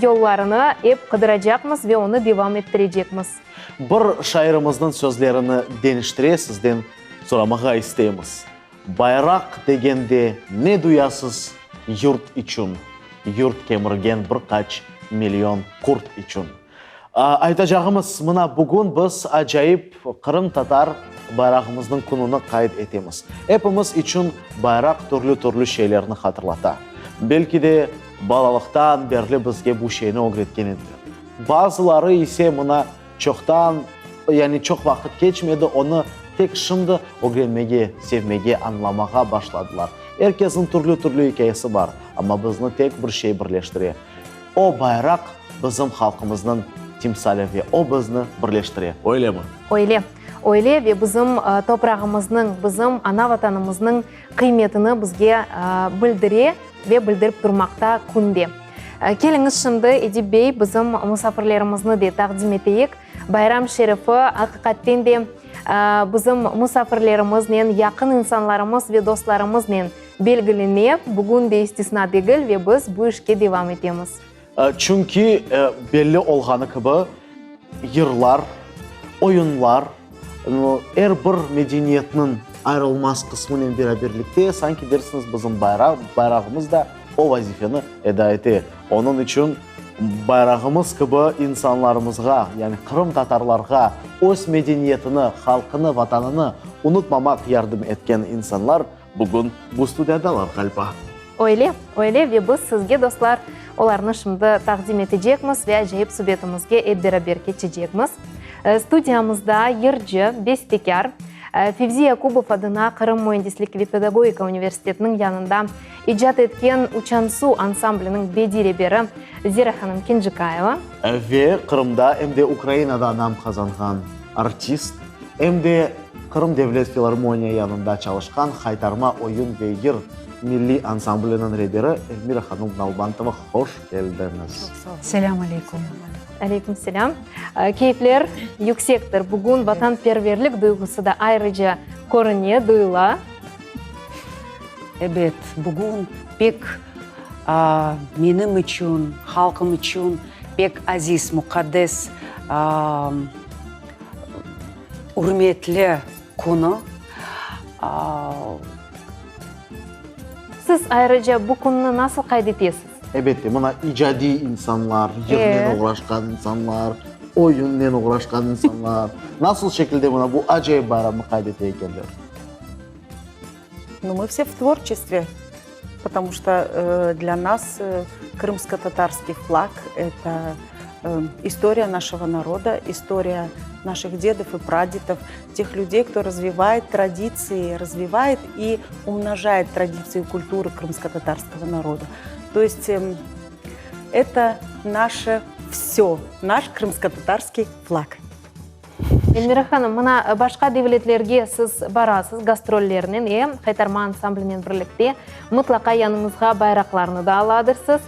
yollarını ep qıdıracaqmız ve onı devam ettirecekmiz. Bir şairimizniñ sözlerini deñiştire sizden soramağa isteymiz. Bayraq degende ne duyasız yurt içün, yurt kemirgen bir qaç million qurt içün? Aytacağımız, mına bugün biz acayip qırımtatar bayrağımıznıñ kününi qayd etemiz. Epimiz içün bayraq türlü-türlü şeylerni hatırlata. Belki de balalıqtan berli bizge bu şeyni ögretken ediler. Bazıları ise mına çoqtan, yani çoq vaqıt keçmedi, onı tek şimdi ögrenmege, sevmege, añlamağa başladılar. Er kesniñ türlü-türlü ikâyesi bar, amma bizni tek bir şey birleştire. O bayraq bizim halqımıznıñ timsali ve o bizni birleştire, öylemi? Öyle, öyle ve bizim toprağımıznıñ, bizim ana-Vatanımıznıñ qıymetini bizge bildire ve bildirip turmaqta künde. Keliñiz şimdi, Edip bey, bizim musafirlerimizni de taqdim eteyik. Bayram şerifi, aqiqatten de, bizim musafirlerimiznen, yaqın insanlarımız ve dostlarımıznen Belgilene, bugün de istisna degil ve biz bu işke devam etemiz. Çünki, belli olğanı kibi, yırlar, oyunlar, er bir medeniyetniñ ayırılmaz qısmınen beraberlikte, sanki dersiñiz, bizim bayrağımız da o vazifeni eda ete. Onıñ içün. Bayrağımız kibi insanlarımızğa, yani qırımtatarlarğa öz medeniyetini, halqını, vatanını unutmamaq yardım etken insanlar bugün bu studiyadalar, ğaliba. Öyle, öyle ve biz sizge, dostlar, olarnı şimdi taqdim etecekmiz ve acayip subetimizge ep beraber keçecekmiz. Studiyamızda yırcı, bestekâr, Fevzi Yakubov adına Qırım müendislik ve pedagogika universitetiniñ yanında icat etken Uçansu ansambliniñ bediy reberi Zera hanım Kenjikayeva. Ve Qırımda em de Ukrainada nam qazanğan artist, em de Qırım devlet filarmoniya yanında çalışqan Haytarma oyun ve yır milliy ansambliniñ reberi Elmira hanım Nalbantova. Hoş keldiñiz! Selâm aleyküm! Aleyküm selâm! Keyfler yüksektir. Bugün vatanperverlik duyğusı da ayrıca körüne, duyula. Ebet, bugün pek menim içün, halqım içün pek aziz, muqaddes, ürmetli künü. Siz ayrıca bu künni nasıl qayd etesiz? Elbette, mına icadiy insanlar, yırnen oğraşqan insanlar, oyunnen oğraşqan insanlar nasıl şekilde mına bu acayip bayramnı qayd ete ekenler? Nu, mı vse v tvorçestve, potomu çto dlâ nas krımsko-tatarskiy flag, eto istoriya našego naroda, istoriya naših dedov i pradedov, teh lüdey, kto razvivayet traditsii, razvivayet i umnojayet traditsii kulturı krımsko-tatarskogo naroda. To est eto naşe vsö, naş krımsko-tatarskiy flag. Elmira hanım, mına başqa devletlerge siz barasız gastrollernen, e, Haytarma ansamblinen birlikte, mıtlaqa yanıñızğa bayraqlarnı da aladırsız.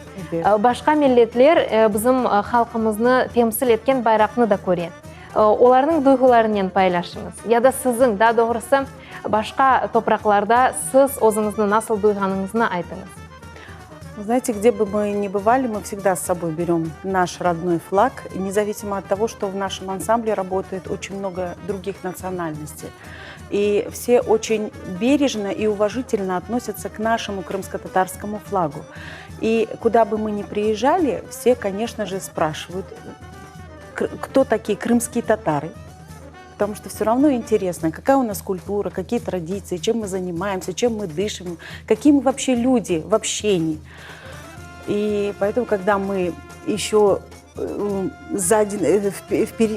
Başqa milletler bizim halqımıznı temsil etken bayraqnı da köre. Olarnıñ duyğularınen paylaşıñız. Ya da siziñ, daa doğrusı, başqa topraqlarda siz özüñizni nasıl duyğanıñıznı aytıñız. Знаете, где бы мы ни бывали, мы всегда с собой берем наш родной флаг, независимо от того, что в нашем ансамбле работает очень много других национальностей. И все очень бережно и уважительно относятся к нашему крымско-татарскому флагу. И куда бы мы ни приезжали, все, конечно же, спрашивают, кто такие крымские татары, потому что все равно интересно, какая у нас культура, какие традиции, чем мы занимаемся, чем мы дышим, какие мы вообще люди в общении. И поэтому, когда мы еще э, сзади, э,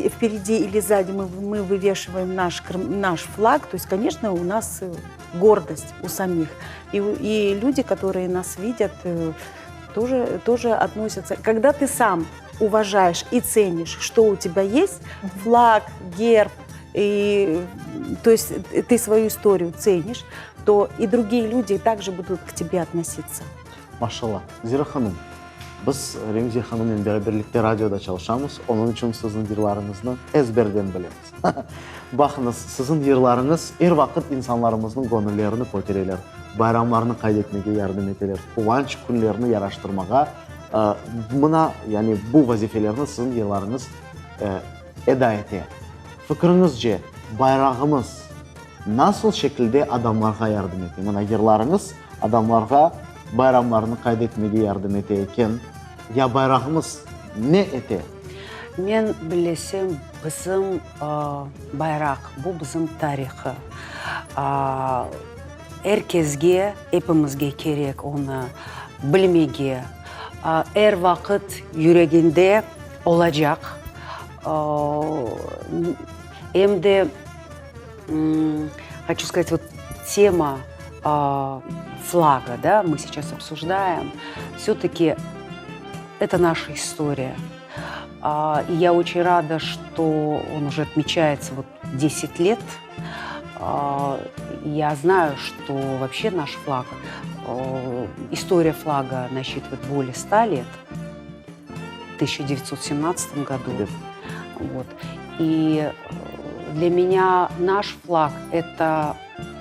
впереди или сзади мы, мы вывешиваем наш, наш флаг, то есть, конечно, у нас э, гордость у самих. И, и люди, которые нас видят, тоже, тоже относятся. Когда ты сам уважаешь и ценишь, что у тебя есть, флаг, герб, и, то есть ты свою историю ценишь, то и другие люди также будут к тебе относиться. Maşalla. Zera hanım, biz Remziye hanımnen beraberlikte radioda çalışamız, onıñ içün siziñ yırlarıñıznı ezberden bilemiz. Baqıñız, siziñ yırlarıñız er vaqıt insanlarımıznıñ göñüllerini kötereler, bayramlarnı qayd etmege yardım eteler, quvanç künlerini yaraştırmağa, mına, yani bu vazifelerni siziñ yırlarıñız eda ete. Fikriñizce, bayrağımız nasıl şekilde adamlarğa yardım ete? Mına yırlarıñız adamlarğa bayramlarnı qayd etmege yardım ete eken, ya bayrağımız ne ete? Men bilesem, bizim bayraq, bu bizim tarihı. Er kesge, epimizge kerek onı bilmege, er vaqıt yüreginde olacaq. Em de, hoçu skazat, vot tema flaga, da, mı seyças obsujdaem, vse-taki eto naşa istoriya. İ ya oçen rada, çto on uje otmeçaetsâ vot deset let. Ya znayu, çto voobşe naş flag, istoriya flaga nasçitıvaet bolee sta let, v 1917 godu. Vot. İ dlâ menya naş flag, eto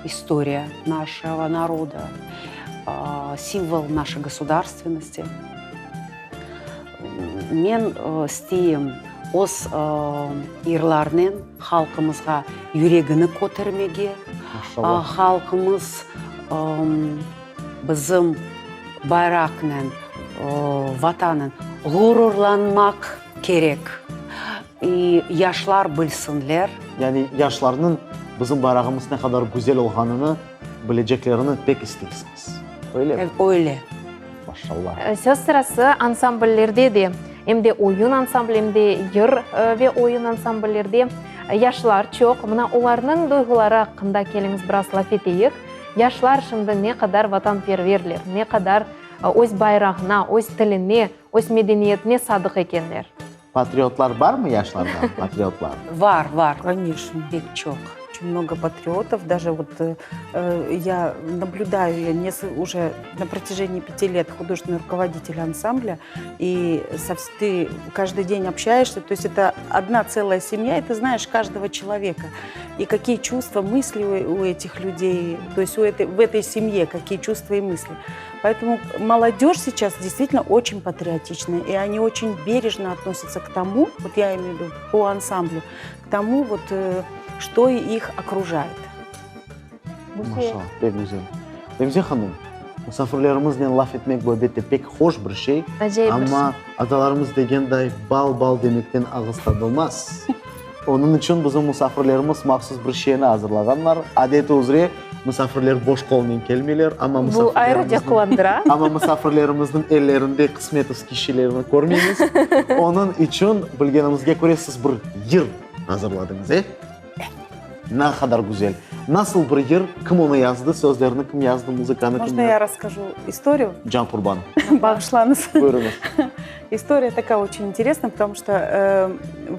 istoriya našego naroda, simvol našey gosudarstvennosti. Men isteyim öz yırlarnen halqımızğa yüregini kötermege, halqımız bizim bayraqnen. Vatanen ğururlanmaq kerek. İ yaşlar bilsinler. Yani yaşlarnıñ bizim bayrağımız ne qadar güzel olğanını bileceklerini pek isteysiñiz, öylemi? Öyle. Maşallah. Söz sırası, ansambllerde de, em de oyun ansambli, em de yır ve oyun ansambllerde yaşlar çoq. Mına olarnıñ duyğuları aqqında keliñiz biraz laf eteyik. Yaşlar şimdi ne qadar vatanperverler, ne qadar öz bayrağına, öz tiline, öz medeniyetine sadıq ekenler. Patriotlar barmı yaşlarda, patriotlar? Var, var. Конечно. Pek çoq. Очень много патриотов. Даже вот я наблюдаю, я не уже на протяжении пяти лет художественный руководитель ансамбля, и со, ты каждый день общаешься, то есть это одна целая семья, и ты знаешь каждого человека, и какие чувства, мысли у, у этих людей, то есть у этой, в этой семье, какие чувства и мысли. Поэтому молодежь сейчас действительно очень патриотичная, и они очень бережно относятся к тому, вот я имею в виду по ансамблю, к тому, вот, э, что их окружает. Maşallah, pek güzel. Remziye hanım, musafirlerimiznen laf etmek bu elbette pek hoş bir şey. Acayip bir şey. Amma atalarımız degenday, bal-bal demekten ağız tadılmaz. Onıñ içün bizim musafirlerimiz mahsus bir şeyni azırlağanlar. Adeti üzre, musafirler boş qolnen kelmeyler, amma Bu ayrıca quvandıra. Amma musafirlerimizniñ ellerinde qısmetovskiy şeylerni körmeymiz. Onıñ içün, bilgenimizge köre, siz bir yır azırladıñız, e? Ne qadar güzel! Nasıl bir yır, kim onı yazdı, sözlerini kim yazdı, muzıkanı kim Можно я расскажу историю? Can qurban. Bağışlañız. Buyurıñız. История такая очень интересная, потому что э,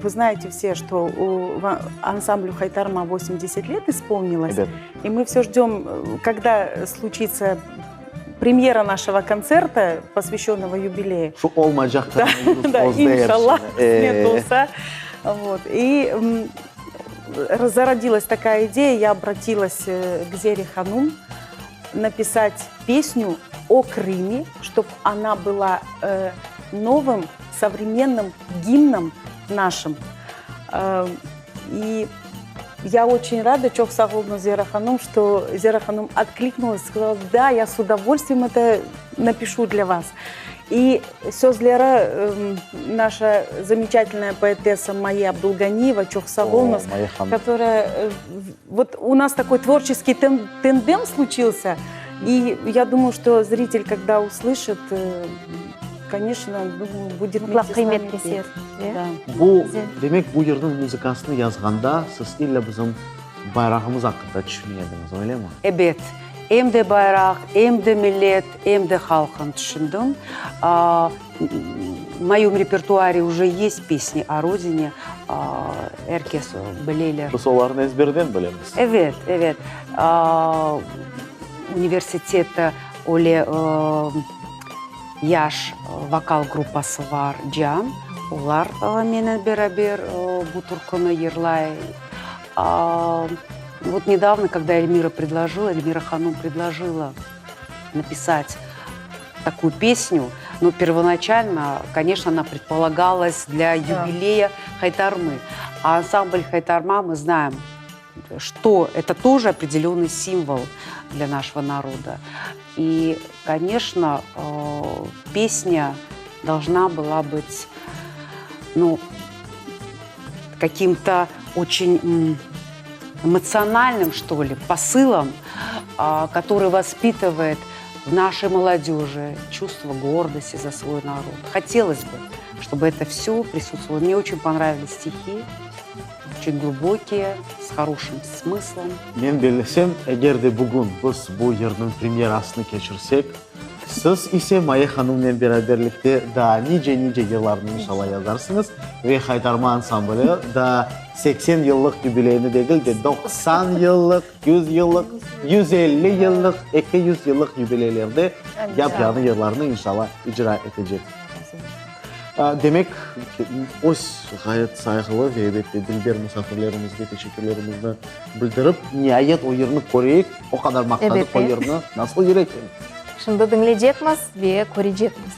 вы знаете все, что у ансамблю Хайтарма 80 лет исполнилось. Ebet. И мы все ждем, э, когда случится премьера нашего концерта, посвященного юбилею. Şu olmaycaq Да, да, inşallah, qısmet olsa. Вот. И зародилась такая идея, я обратилась э, к Зере Ханум написать песню о Крыме, чтобы она была э, новым современным гимном нашим. Э, и я очень рада, Çoq sağ oluñ, Зера Ханум, что Зера Ханум откликнулась, сказала, да, я с удовольствием это напишу для вас. И sözleri наша замечательная поэтесса Майя Абдулганиева, Çoq sağ oluñız, которая... Вот у нас такой творческий тандем случился, и я думаю, что зритель, когда услышит, конечно, думаю, будет Mıtlaq qıymet keser. Bu, demek, bu yırnıñ muzıkasını yazğanda siz illa bizim bayrağımız aqqında tüşüne ediñiz, öylemi? Ebet. Em de bayraq, em de millet, em de halqım tüşündim. V moyom repertuare uje yest pesni o Rodine, er kes bileler. Biz olarnı ezberden bilemiz. Evet, evet. Universitette öyle yaş vokal gruppası var, Can. Olar menen beraber bu türküni yırlay. Вот недавно, когда Эльмира предложила, Эльмира Ханум предложила написать такую песню, но первоначально, конечно, она предполагалась для юбилея Хайтармы. А ансамбль Хайтарма, мы знаем, что это тоже определенный символ для нашего народа. И, конечно, песня должна была быть, ну, каким-то очень эмоциональным, что ли, посылом, который воспитывает в нашей молодежи чувство гордости за свой народ. Хотелось бы, чтобы это все присутствовало. Мне очень понравились стихи, очень глубокие, с хорошим смыслом. Men bellesem, eger de bugün biz bu yırnıñ premyerasını keçirsek, siz ise Maye hanımnen beraberlikte daa nice-nice yırlarnı inşallah yazarsıñız ve Haytarma ansambli daa 80 yıllıq yubileyini degil de, 90 yıllıq, 100 yıllıq, 150 yıllıq, 200 yıllıq yubileylerde yap-yañı yırlarnı inşallah icra etecek. Demek, öz ğayet sayğılı ve elbette dilber musafirlerimizge teşekkürlerimizni bildirip, niayet o yırnı köreyik, o qadar maqtadıq o yırnı, nasıl yır eken? Şimdi diñleycekmiz ve körecekmiz.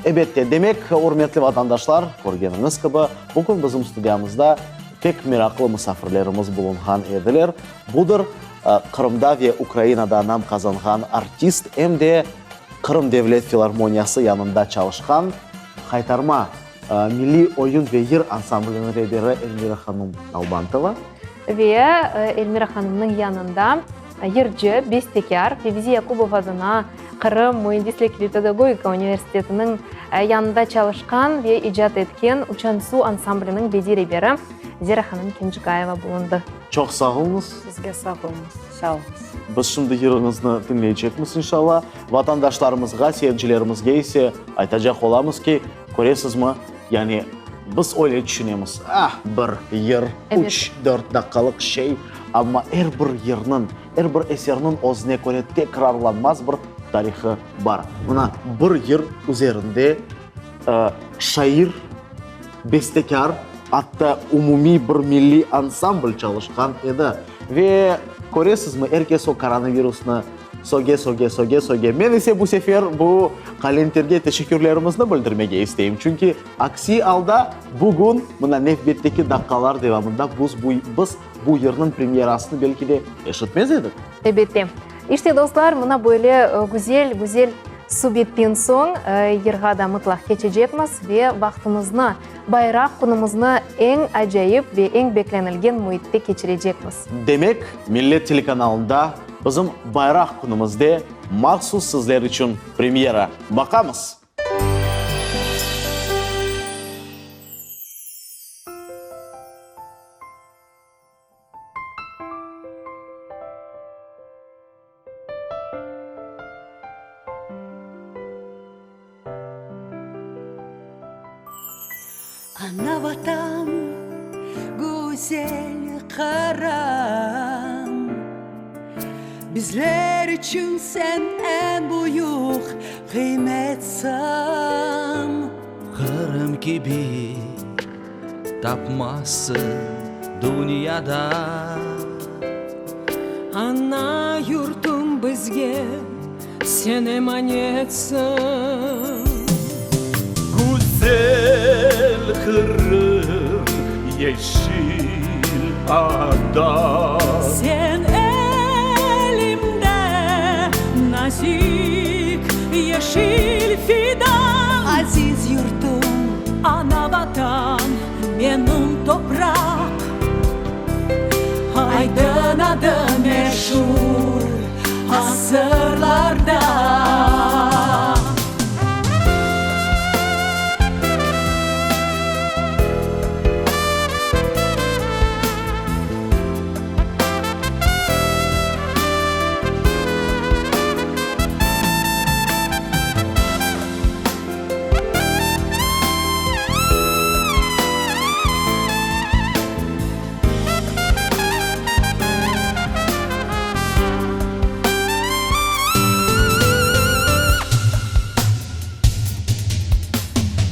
Elbette, demek, ürmetli vatandaşlar, körgeniñiz kibi, bugün bizim studiyamızda pek meraqlı musafirlerimiz bulunğan ediler. Budır, Qırımda ve Ukrainada nam qazanğan artist, em de. Qırım devlet filarmoniyası yanında çalışqan Haytarma milliy oyun ve yır ansambliniñ reberi Elmira hanım Nalbantova. Ve Elmira hanımnıñ yanında yırcı, bestekâr Fevzi Yakubov adına Qırım müendislik ve pedagogika universitetiniñ yanında çalışqan ve icat etken Uçan-Su ansambliniñ bediy reberi Zera hanım Kenjgayeva bulundı. Çoq sağ oluñız. Sizge sağ oluñız. Sağ oluñız. Biz şimdi yırıñıznı diñleycekmiz, inşalla. Vatandaşlarımızğa, seyircilerimizge ise aytacaq olamız ki, köresizmi, yani biz öyle tüşünemiz, ah, bir yır, üç, dört daqqalıq şey, amma er bir yırnıñ, er bir eserniñ özüne köre tekrarlanmaz bir tarihı bar. Mına, bir yır üzerinde şair, bestekâr, atta umumiy bir milliy ansambl çalışqan edi. Ve köresizmi, er kes o koronavirusnı söge, söge, söge, söge. Men ise bu sefer bu Qalenterge teşekkürlerimizni bildirmege isteyim. Çünki aksi alda bugün, mına nevbetteki daqqalar devamında biz bu, biz bu yırnıñ premyerasını belki de eşitmez edik. Elbette. İşte, dostlar, mına böyle güzel, güzel subetten soñ yırğa da mıtlaq keçecekmiz ve vaqtımıznı, bayraq künümizni eñ acayip ve eñ beklenilgen müitte keçirecekmiz. Demek, Millet telekanalında bizim bayraq künümizde mahsus sizler içün premyera. Baqamız! Ana Vatan, güzel Qırım, Bizler içün sen eñ büyük qıymetsiñ. Qırım kibi tapmazsıñ dünyada. Ana yurtum bizge sen emanetsiñ. Güzel Qırım, yeşil ada. Sen elimde nazik yeşil fidan. Aziz yurtum, ana Vatan, menim topraq. Aydın adı meşur asırlarda.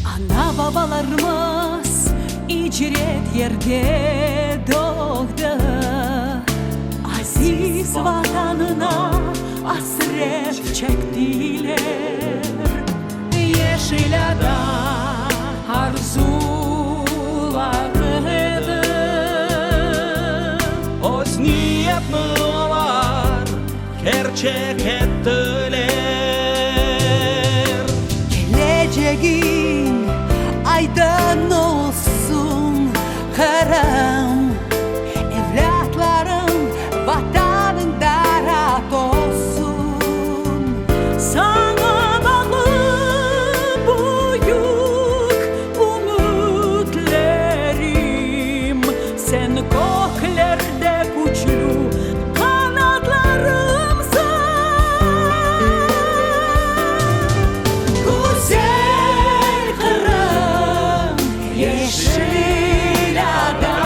Ana-babalarımız icret yerde doğdı, Aziz Vatanına asret çektiler. Yeşil ada arzuları edi. Öz niyetni olar kerçek ettiler. Kelecegiñ aydın olsun, Qırım. Evlâtlarıñ Vatanıñda raat olsun. Saña bağlı büyük ümütlerim, Sen köklerde küçlü qanatlarımsıñ. Güzel Qırım, Yeşil ada,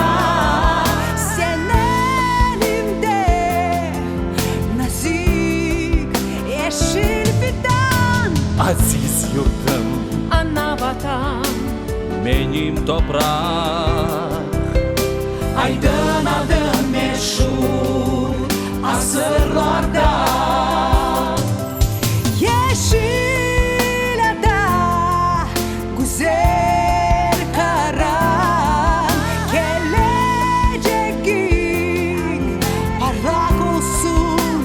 sen elimde nazik yeşil fidan. Aziz yurtum, ana Vatan, menim topraq. Aydın adıñ meşur asırlarda. Yeşil ada, güzel Qırım, kelecegiñ parlaq olsun,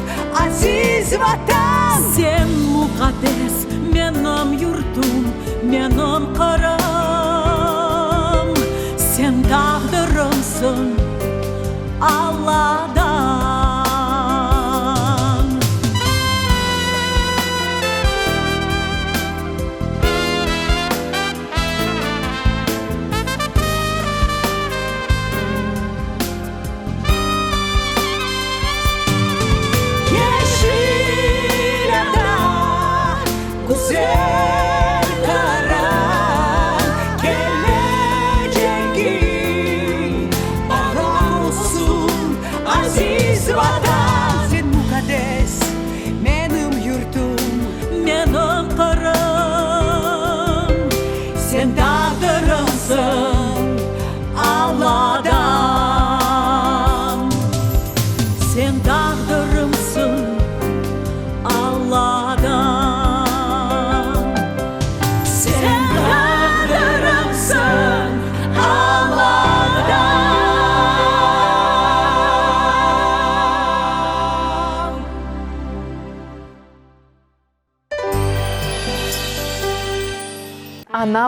aziz Vatan! Sen muqaddes.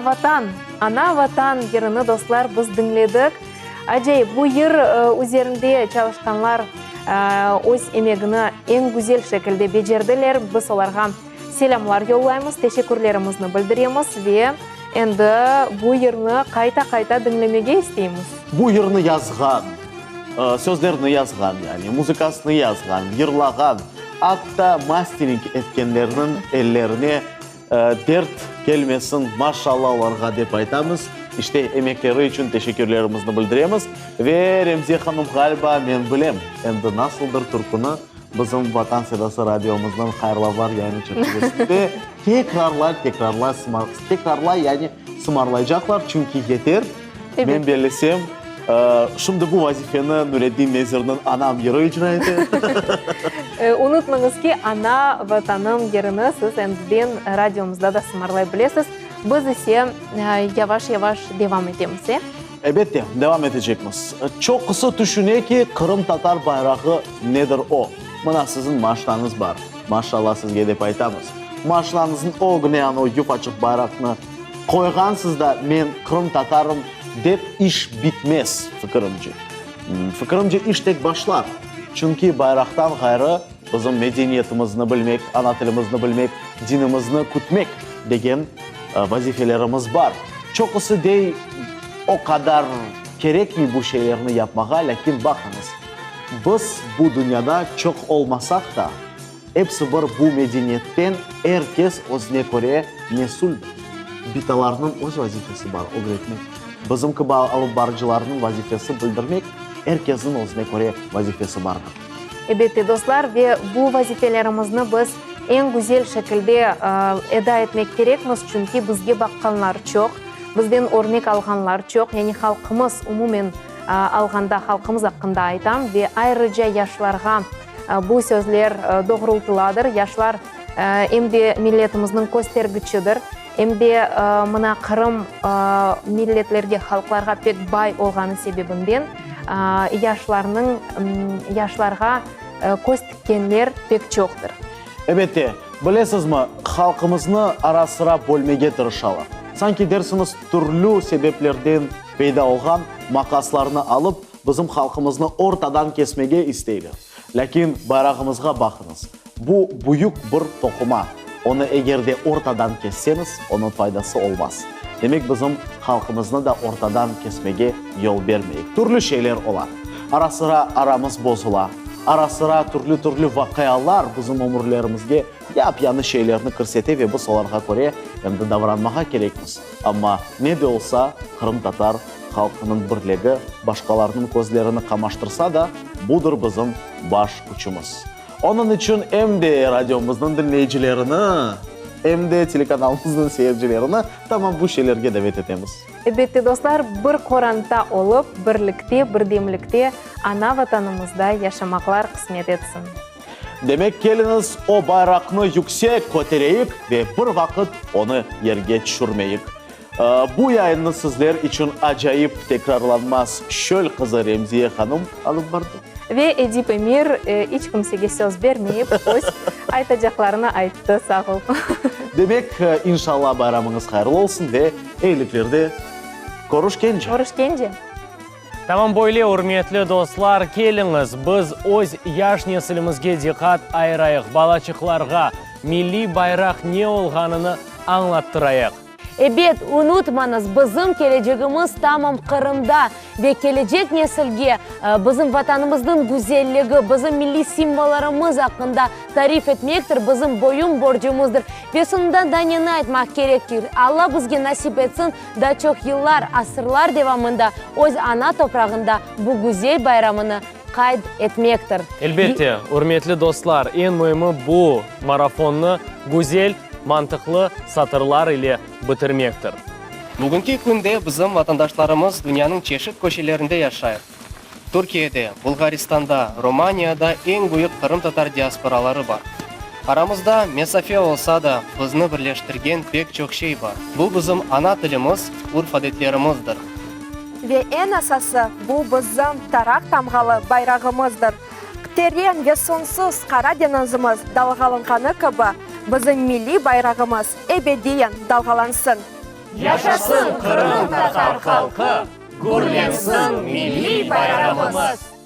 Ana Vatan. Ana Vatan yırını, dostlar, biz diñledik. Acayip, bu yır üzerinde çalışqanlar öz emegini eñ güzel şekilde becerdiler. Biz olarğa selâmlar yollaymız, teşekkürlerimizni bildiremiz ve endi bu yırnı qayta-qayta diñlemege isteymiz. Bu yırnı yazğan, sözlerini yazğan, yani muzıkasını yazğan, yırlağan, atta mastering etkenlerniñ ellerine Dert kelmesin, maşalla olarğa dep aytamız. İşte, emekleri içün teşekkürlerimizni bildiremiz. Ve Remziye hanım, ğaliba, men bilem, endi nasıldır türküni bizim Vatan Sedası radiomıznıñ hayırlavlar yayını çerçivesinde tekrarlay, tekrarlay, tekrarlay, yani sımarlaycaqlar, çünki yeter. Men bellesem, şimdi bu vazifeni Nureddin Nezirniñ Anam yırı icra ete. Unutmañız ki, Ana Vatanım yırını siz endiden radiomızda da sımarlay bilesiz. Biz ise yavaş-yavaş devam etemiz, e? Elbette, devam etecekmiz. Çoqusı tüşüne ki, qırımtatar bayrağı nedir o? Mına siziñ maşnañız bar, maşallah sizge dep aytamız. Maşnañıznıñ ögüne ana o yufaçıq bayraqnı Qoyğansız da men qırımtatarım dep iş bitmez, fikirimce. Fikirimce iş tek başlar. Çünki bayraqtan ğayrı bizim medeniyetimizni bilmek, ana tilimizni bilmek, dinimizni kütmek degen vazifelerimiz bar. Çoqusı dey, o qadar kerekmey bu şeylerni yapmağa, lâkin baqıñız, biz bu dünyada çoq olmasaq da, Episi bir bu medeniyetten er kes özüne köre mesüldir. Bitalarnıñ öz vazifesi bar, ögretmek. Bizim kibi alıp barıcılarnıñ vazifesi bildirmek, er kesniñ özüne köre vazifesi bardır. Elbette, dostlar, ve bu vazifelerimizni biz eñ güzel şekilde eda etmek kerekmiz, çünki bizge baqqanlar çoq, bizden örnek alğanlar çoq, yani halqımız umumen alğanda, halqımız aqqında aytam ve ayrıca yaşlarğa Bu sözler doğrultıladır. Yaşlar em de milletimizniñ köstergiçidir, em de mına Qırım milletlerge, halqlarğa pek bay olğanı sebebinden yaşlarnıñ, yaşlarğa köz tikkenler pek çoqtır. Elbette, bilesizmi, halqımıznı ara-sıra bölmege tırışalar. Sanki dersiñiz türlü sebeplerden peyda olğan maqaslarnı alıp, Bizim halqımıznı ortadan kesmege isteyler. Lâkin bayrağımızğa baqıñız. Bu büyük bir toquma. Onı eger de ortadan kesseñiz, onıñ faydası olmaz. Demek bizim halqımıznı da ortadan kesmege yol bermeyik. Türlü şeyler ola. Ara-sıra aramız bozula. Ara-sıra türlü-türlü vaqialar bizim ömürlerimizge yap-yañı şeylerni kirsete ve biz olarğa köre endi davranmağa kerekmiz. Amma ne de olsa qırımtatar halqınıñ birligi başqalarnıñ közlerini qamaştırsa da, budır bizim baş küçümiz. Onıñ içün em de radiomıznıñ diñleyicilerini, em de telekanalımıznıñ seyircilerini tamam bu şeylerge davet etemiz. Elbette, dostlar, bir qoranta olıp, birlikte, birdemlikte ana Vatanımızda yaşamaqlar qısmet etsin. Demek, keliñiz, o bayraqnı yüksek kötereyik ve bir vaqıt onı yerge tüşürmeyik. Bu yayınnı sizler içün acayip tekrarlanmaz çöl qızı Remziye hanım alıp bardı. Ve Edip Emir iç kimsege söz bermeyip, öz aytacaqlarını ayttı. Sağ ol. Demek, inşallah bayramıñız hayırlı olsun ve eyiliklerde körüşkence. Körüşkence. Tamam böyle, ürmetli dostlar, keliñiz, biz öz yaş nesilimizge diqqat ayırayıq, balaçıqlarğa milliy bayraq ne olğanını añlattırayıq. Ebet, unutmañız, bizim kelecegimiz tamam Qırımda ve kelecek nesilge bizim Vatanımıznıñ güzelligi, bizim milliy simvollarımız aqqında tarif etmektir, bizim boyun borcumızdır. Ve soñundan da neni aytmaq kerek ki, Alla bizge nasip etsin, daa çoq yıllar, asırlar devamında öz ana toprağında bu güzel bayramını qayd etmektir. Elbette, ürmetli dostlar, eñ müimi bu marafonnı güzel, mantıqlı satırlar ile bitirmektir. Bugünki künde bizim vatandaşlarımız dünyanıñ çeşit köşelerinde yaşay. Türkiyede, Bulğaristanda, Romaniyada eñ büyük qırımtatar diasporaları bar. Aramızda mesafe olsa da, bizni birleştirgen pek çoq şey bar. Bu bizim ana tilimiz, urf-adetlerimizdir. Ve eñ esası, bu bizim taraq tamğalı bayrağımızdır. Teren ve soñsuz Qara deñizimiz dalğalanğanı kibi, bizim milliy bayrağımız ebediyen dalğalansın! Yaşasın qırımtatar halqı, gürlensin milliy bayrağımız!